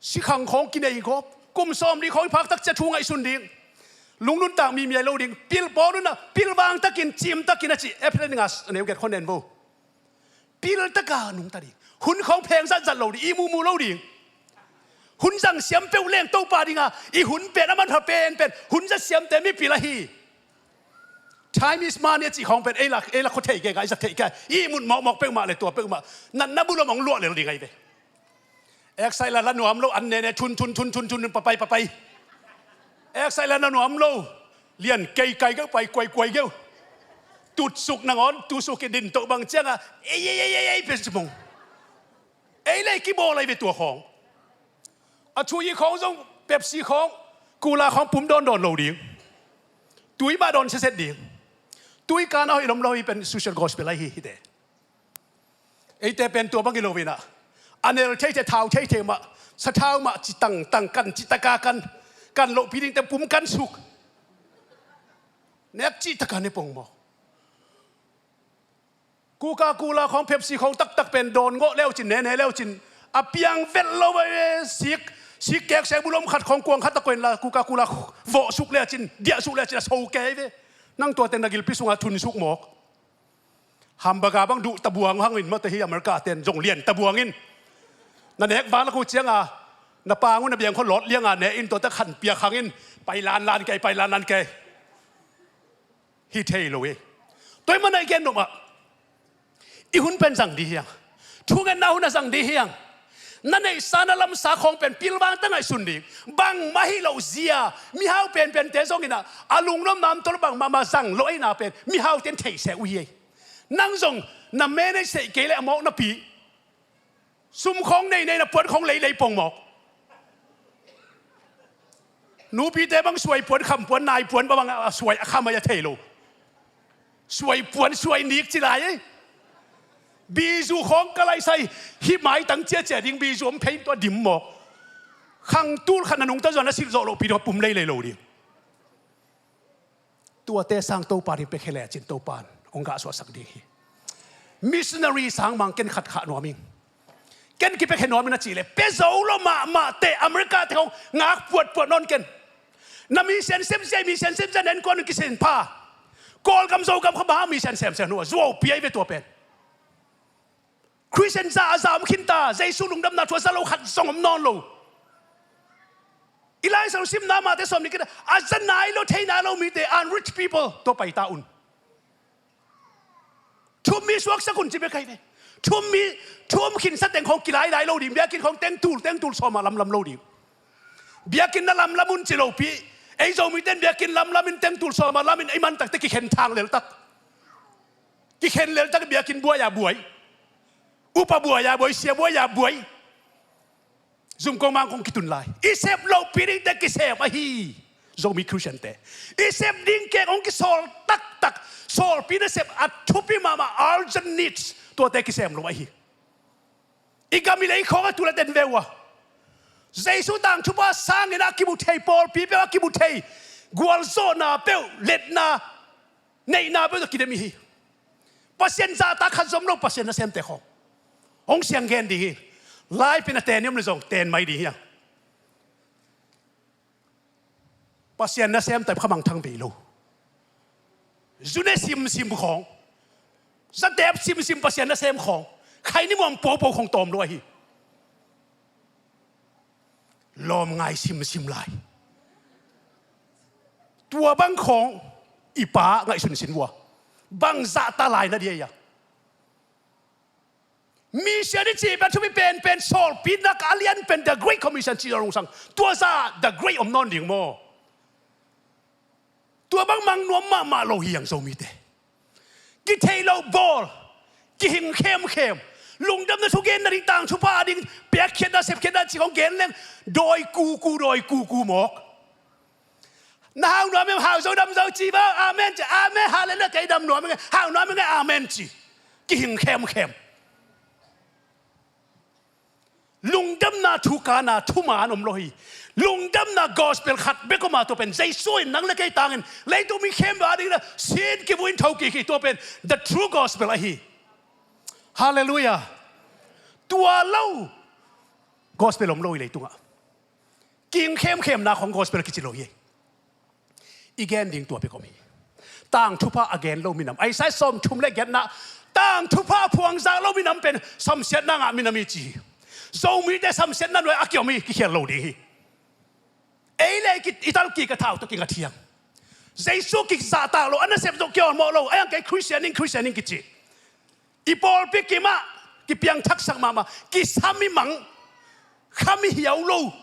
sikhang khawng kinei gawp. Kum sawmli khawng i phak tak ciah thu ngaihsun ding. Lungnuntak mi miai lo ding. Pil pawl un a, pil vang takin, cim takin a ci. April ni nga a neu giat khawng nen vo. Pil taka nungta ding. Hun khawng pheng zatzat lo ding, ihmu mu lo ding. Hun zang siam peuh leng Topa dinga i hun pen a manpha penpen hun zat siamte mipil ahi. Time is money a cih khawng pen ei la, ei la khua thei kei ka, ei zat thei kei. Ihmut mawkmawk peuhmah le tua peuhmah natna bulom hong luah lel ding ahi ve. Eksai la la nuam lo, an nene thun thun thun thun thun papai papai. Eksai la na nuam lo, lian kei kai keu pai kuai kuai keu. Tutsuk nangawn tusuk i din toh bang cianga ei ei ei ei ei pen cimong. Ei lei kibawl ahi ve tua khawng. A thu i khawng zong Pepsi khawng, Cola khawng pum dawn dawn lo ding. Tui mah dawn setset ding. Tui kan a hoih lom lo hi pen social gospel ahi hi te. Eite pen tua bang hi lo inah, a nel theite thau theite mah, sathau mah ci tangtang kan, ci taka kan, kan lohpi dingte pum kan suk. Nek cih taka ne pong maw? Coca-Cola khawng, Pepsi khawng taktak pen dawn ngawh leucin, nene leucin, a piang vet lo a, sik, sik kek sek bulom khat khawng kuang khat a koin la, Coca-Cola vawh suk lecin, diah suk lecin a so kei ve. Nang tuate na gilpi sungah thun suk mawk. Hamburger bang duh tabuang hangin mate hi America ten zong lian tabuangin. Na nek vang lak uh cianga na pangun a biang khaw lawt lianga ne in tuate khan piak hangin pai lanlan kei, pai lanlan kei. Hi thei lo hi. Tua ih mana i gen nop ah i hun pen zang dih hiang. Thungetna hun a zang dih hiang. Na neihsa na lamsa khawng pen pilvang ta ngaihsun dih. Bangmah hi lo zia mihau penpente zongin ah a lungnuam namtol bangmah mah zang lo eina pen mihaute in theihseh uh hi ei. Nang zong na manage theih kei leh a mawk napi. Sum khawng nei nei na puan khawng lei lei pong mawk. Nupite bang suai puan kham puan nai puan bang a suai a kham a thei lo. Suai puan suai nik ci lai ei. Bizu khawng ka laisai hi maitang ciacia ding bizu om phei tua dim mawk. Khang tul khat na nungta zuan a silh zawh lohpi tua pum lei lei lo ding. Tuate sang Topa ding pia khia lecin Topa in hong gahsuahsak ding hi. Missionary sang mang ken khat khah nuam ing. Ken kipia khia nuam ing na cih leh pia zo lo mahmah teh America te hong ngak puatpuat nawn ken. Na mission sem zia, mission sem zia nen kuan kisen pha. Kawlgam Zogam kha maha mission sem sem nuam zuau piai ve tua pen. Christian za a za om khinta Jesu lungdamna thu a za lo khat zong om nawn lo. I Lai Siangtho simna mahte sawm ni kina a za nai lo thei nai lo mite unreached people tua paita un. Thum mi suaksak un ci bia kai ve. Thum mi thum khinsa teng khawng kilai lai lo ding biakinn khawng teng tul teng tul sawma lamlam lo ding. Biakinn na lamlam un ci lopi. Ei Zomite in biakinn lamlam in teng tul sawma lam in ei mantakte kikhen thang leltak. Kikhen leltak biakinn buai a buai. Upa buai a buai, sia buai a buai. Zumkong mangkong kitun lai. I sep lohpi dingte kisem ahi. Zomi Christian te i sep ding kek hong kisawl taktak. Sawlpi na sep a thupi mahmah urgent needs tuate kisem lo ahi. I gam i lei khawng a tu le den ve uh a Jesu tangthupa sangin a kimu thei, pawlpi peuh a kimu thei, gualzawhna peuh, letna neihna peuh tawh kidem i hi. Pasian zahtak khat zom lo Pasian nasemte khawng hong siang gen ding hi. Lai pen a ten i om le zong ten mai ding hiang. Pasian nasem taip kha mangthang vei lo. Zune simsim khawng, zatep simsim Pasian nasem khawng, khaini muam popo khawng tawm lo ahi. Lawm ngai simsim lai. Tua bang khawng i pa ngaihsun sin vua. Bang zahta lai na dia ia. Mission i cih pen thupi penpen sawlpi nak a lian pen the Great Commission cih zong sang. Tua za the great om nawn ding maw? Tua bang mang nuam mahmah lo hiang Zomite. Kithei lo bawl, kihing khemkhem. Lungdamna thugen na ding tangthupa a ding piakkhiatna sepkhiatna cih kong gen leng dawi kuku dawi kuku mawk. Na hau nuam em, hau zo dam zo ci ba, amen ci, amen, halleluiah, kei dam nuam ing, hau nuam ing, amen ci. Kihing khemkhem. Lungdamna thu kana thuman om lo hi. Lungdamna gospel khat bek om a tua pen Jesu in nang le kei tangin leitung mi khempeuh a dingin a sin kivui in tho kik hi. Tua pen the true gospel ahi. Halleluiah. Tua lo gospel om lo hi leitungah. Kihing khemkhemna khong gospel kici lo hi. I gen ding tua bek om hi. Tangthupha a gen lo minam, Isaiah sawmthum le giatna, tangthupha a phuangzak lo minam pen samsiatna ngah minam hi ci hi. Zomite samsiatna nuai a kiom hi, kikhial lo ding hi. Ei le i ki-, i talkik a thau tawh kinga thiang. Jesu kizahtak lo, a nasep zong kiawlmawh lo, a yang kei Christian in, Christian in kici. I pawlpi kimah kipiangthaksak mahmah, kisam i mang, kham i hiau lo,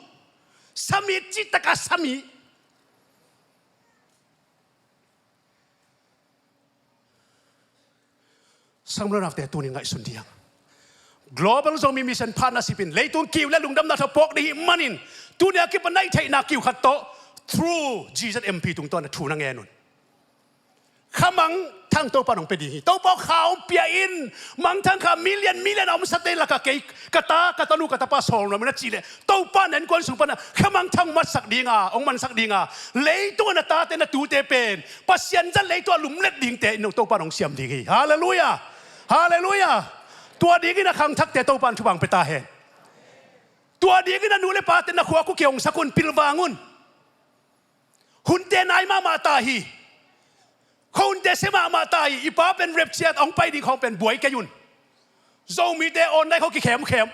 sam i citak a sam i. Sangmlonakte tuni ngaihsun diang. Global Zomi Mission Partnership in leitung kiu le lungdamna tha pawk ding hih manin tuni a kipan naih theihna kiu khat tawh through G Z M P tungtawn a thu na ngen un. Khamangthang Topa in hong pia ding hi. Topa aw, kha hong pia in. Mangthang kha million million a omsate lakah kei ka ta, ka tanu, ka tapa sawl nuam ing a cih leh, Topa in innkuan sung pan a khamangthang hong mansak ding a, hong mansak ding a, leitung a na tate, na tute pen Pasian zat leitung a lumlet dingte in Topa in hong siam ding hi. Halleluiah. Halleluiah. Tua dingin a khangthakte Topa in thupha hong pia ta hen. Tua dingin a nu le pate, na khua khuakhi hong sak un, pilvang un. Hunte nai mahmah ta hi. Khuahunte sia mahmah ta hi. I pa pen rapture a hong pai ding khawng pen buai kei un. Zomite awn nai khawng kikhemkhem.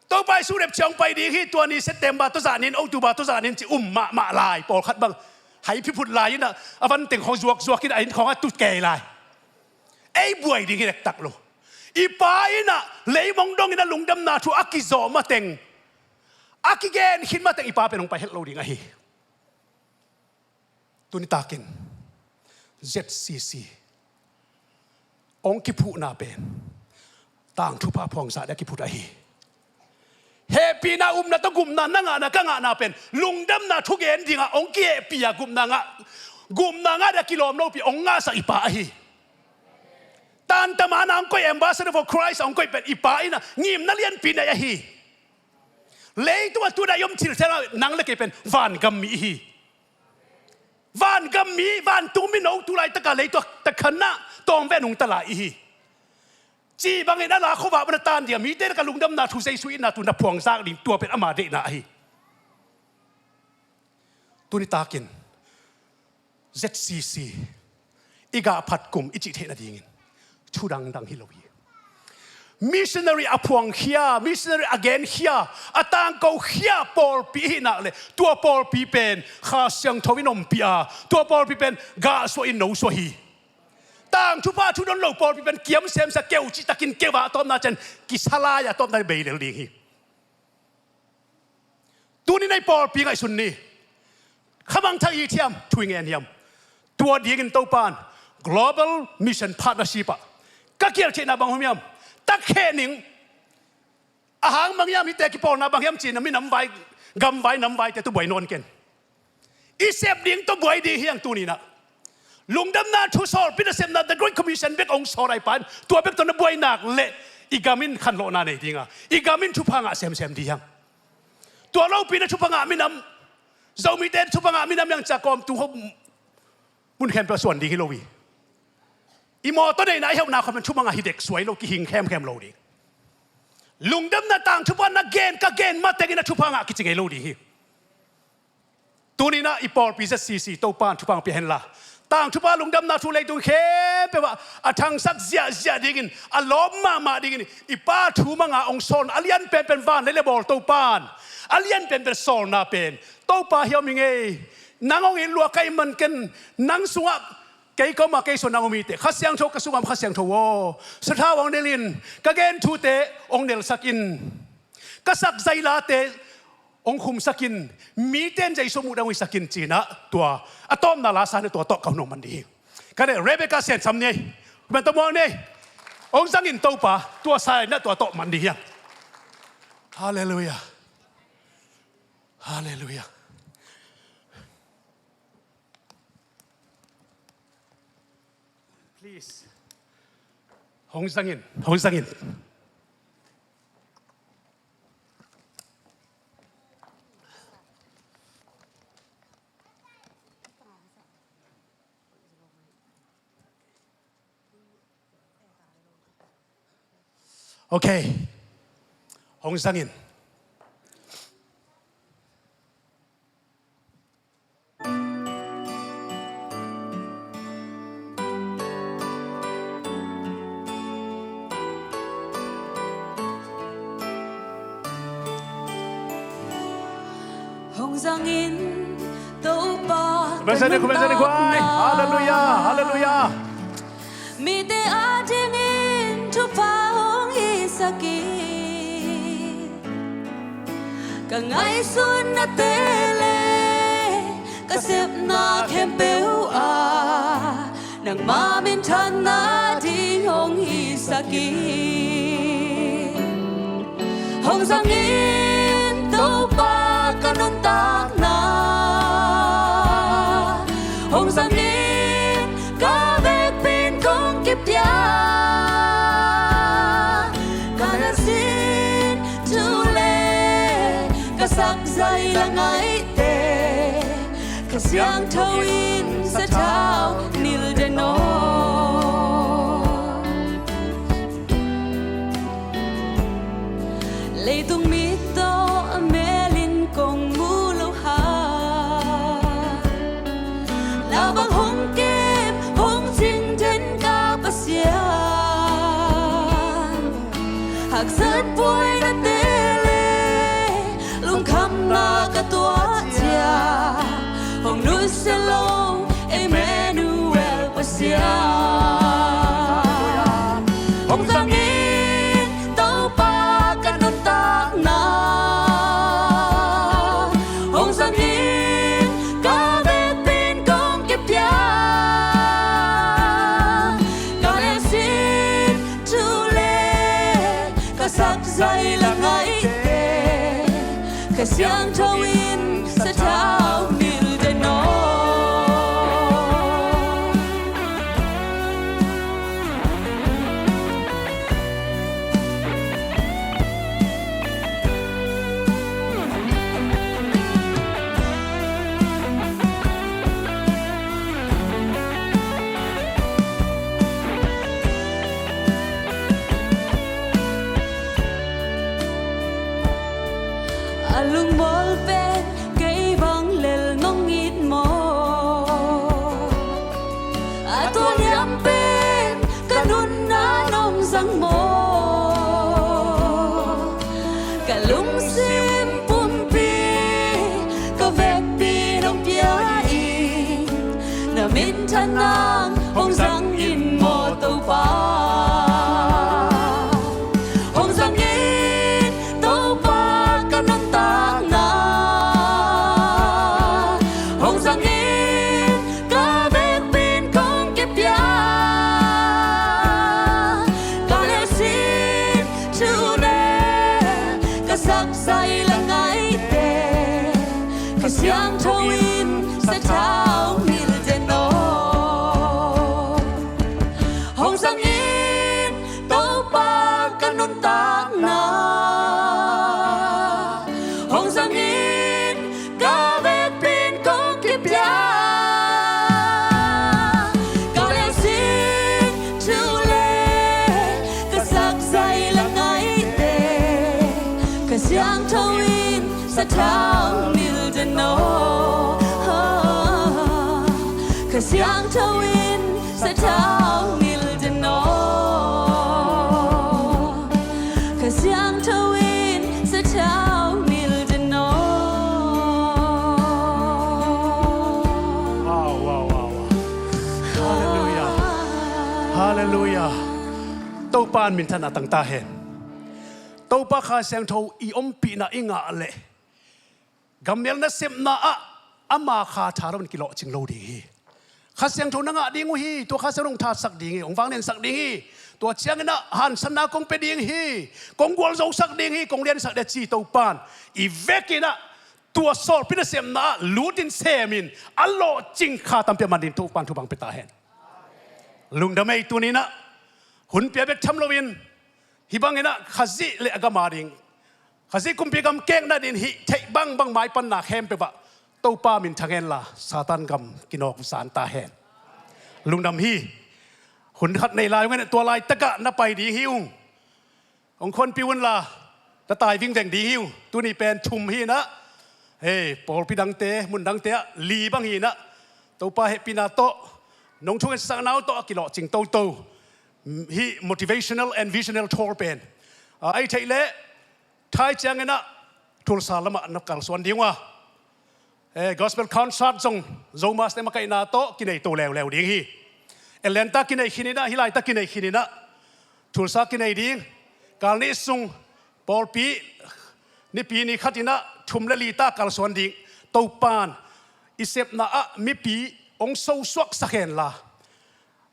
Topa Jesu rapture a hong pai ding hi. Tua ni September tawh zah ni in, October tawh zah ni in ci um mahmah lai. Pawlkhat bang hai phiphut lai in a, a van teng khawng zuakzuak in a, inn khawng a tu kei lai. Ei buai ding hi dektak lo. I pa in a leimong dongin a lungdamna thu a kizawh mateng, a kigen khit mateng i pa pen hong pai het lo ding ahi. Tuni takin Z C C hong kiphuhna pen tangthupha phuang zah ding a kiphut ahi. Hehpihna, upna tawh gupna na ngahna, ka ngahna pen lungdamna thugen dingah hong kihehpih a, gupna ngah, gupna ngah ding a kilawm lopi hong ngahsak i pa ahi. Tantamana hong koih, Ambassador for Christ hong koih pen i pa in a ngimna lianpi nei ahi. Leitung a tu-in a i om thil theng a nang le kei pen vangam mi ihi. Vangam mi, vantung mino, tu laitaka leitung a takhanah tawmvei nungta lai ihi. Cih bangin a la khuavak pan a tan ding a, mite lakah lungdamna thu Jesu itna thu na phuangzak ding, tua pen ama deihna ahi. Tuni takin Z C C i gah phat kum i cih theih nadingin thu dangdang hi lo hi. Missionary a phuangkhia, missionary a genkhia, a tangkokhia pawlpi i hih nak leh, tua pawlpi pen Kha Siangtho in ompih a, tua pawlpi pen gahsuah in nosuah hi. Tangthupha thu don lo pawlpi pen kiam semsa, keu cihtakin keu a, a tawpna ciang kisa lai a, a tawpna bei lel ding hi. Tuni-in ei pawlpi ngaihsun ni. Khamangthang i it hiam, thu i ngen hiam? Tua dingin Topa in Global Mission Partnership ah ka kial theihna bang om hiam? Takheh ning. A hang bang hiam, hihte kipawlna bang hiam ci-in a minam vai, gam vai, nam vaite tawh buai nawn ken. I sep ding tawh buai ding hi hang tuni-in ah. Lungdamna thu sawlpi nasepna, The Great Commission bek hong sawl a, i Pa in tua bek tawh na buai nak leh i gam in khanlawhna nei ding a, i gam in thupha ngah semsem ding hi hang. Tua lopi-in a thupha ngah minam, Zomite thupha ngah minam hi hang ci-a kawmtu ho mun khempeuh a suan ding hi lo hi. I mawtaw neihna, i heuhna khawng pen thupha ngah hi dek suai lo, kihing khemkhem lo ding. Lungdamna tangthupha na gen, ka gen matengin a thupha ngah kici ngei lo ding hi. Tuni-in ah i pawlpi Z C C Topa in thupha hong pia hen la, tangthupha lungdamna thu leitung khempeuh ah a thangsak ziahziah dingin, a lawp mahmah dingin i Pa thu mang a hong sawlna a lian penpen, van lei le bawl Topa in a lian penpen sawlna pen Topa hi om ing ei. Nang hong it lua ka hih man ken, nang sungah, kei ka om a, kei sungah nang om hi teh. Kha Siangtho ka sungah om, Kha Siangtho aw, sathau hong nel in, ka gen thute hong nelsak in, ka sak zailate hong khumsak in, mite in Jesu muh ding hong hisak in, ci-in ah tua a tawpna la sa-in ah tua tawh ka hun hong man ding hi. Ka deih Rebecca Sian Sam ni ei. Kumen tawh muak ni ei. Hong zang in Topa, tua sa-in ah tua tawh man ding hi hang. Halleluiah. Halleluiah. Please. Hong zang in, hong zang in. Ok. Hong zang in. Hong zang in Topa. Kumen zang in, kumen zang in, kuai. Halleluiah, halleluiah. Mite adingin thupha hong hisak in, ka ngaihsutnate le ka sepna khempeuh ah nangma minthanna ding hong hisak in. Hong zang in Topa ka nuntakna, hong zang in Zai la ngaihte Kha Siangtho in sathau nilh den aw. Leitung mit tawh a melin kong mu lo hang, la bang hong kem hong cing den ka Pasian. Haksat buaina te le lungkhamna ka tuah ciang, hong nusia lo Emmanuel Pasian. Hong zang in Topa ka nuntakna, hong zang in ka vekpi in kong kipia. Ka leusin thu le ka sak zai la ngaihte Kha Siangtho in sathau nilh den aw. A lungmual pen kei bang lel nong it maw? A tualiam pen ka nunna nong zang maw? Ka lungsim pumpi ka vekpi nong pia in, na minthan nang hong zang in maw Topa? Hong zang in Topa ka nuntakna, hong zang in ka vekpi in kong kipia. Ka leusin thu le ka sak zai la ngaihte Kha Siangtho in sathau nilh den aw. Hong zang in Topa ka nuntakna, hong zang in ka vekpi in kong kipia. Ka leusin thu le ka sak zai la ngaihte Kha Siangtho in sathau nilh den aw. Kha Siangtho in sathau nilh den aw. Kha Siangtho in sathau nilh den aw. Wow, wow, wow, wow. Halleluiah. Halleluiah. Topa in minthanna tang ta hen. Topa Kha Siangtho i ompihna i ngah leh gammial nasepna ah ama kha tha loin kilawhcing lo ding hi. Kha Siangtho na ngah ding uh hi. Tua Kha Siangtho hong thatsak ding hi, hong vangliansak ding hi. Tua ciangin ah hansanna kong pia ding hi, kong gualzosak ding hi, kong liansak ding hi ci Topa in i vekin ah tua sawlpi nasepna ah lutin semin a lawhcing kha tampi a man ding Topa in thupha hong pia ta hen. Lungdam ei. Tuni in ah hun pia bek tham loin hih bangin ah Khazih le a gam a ding, Khazih kumpi gam kekna ding hih theih bangbang maipanna khempeuh ah Topa minthang henla Satan gam kinawk zan ta hen. Lungdam hi. Hun khat nei lai ung hen, tua laitakah na pai ding hi ung. Hong khonpi unla na tai vingveng ding hi ung. Tuni pen thum hi in ah, hei, pawlpi dangte, mun dangte ah li bang hi in ah, Topa hehpihna tawh nong thungetsakna uh tawh a kilawhcing toto hih motivational and visional tour pen, ah, a hih theih leh Thai ciangin ah Tulsa lamah na kalsuan ding uh a, eh, gospel concert zong Zomus te makaihna tawh kinei to leuleu ding hi. Atlanta kinei khin in ah, hih laitak kinei khin in ah, Tulsa kinei ding. Kal nih sung pawlpi Nipi ni khat in ah thum le li ta kalsuan ding. Topa in i sepna ah mipi hong sosuaksak henla,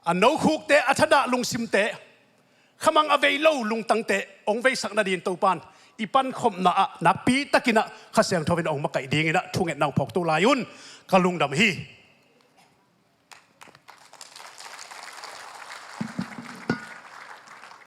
a nokhukte, a thadah lungsimte, khamang a vei lo lungtangte hong veisak nading Topa in i pankhopna ah nakpi takin ah Kha Siangtho in hong makaih dingin ah thungetna hong phawk to lai un. Ka lungdam hi.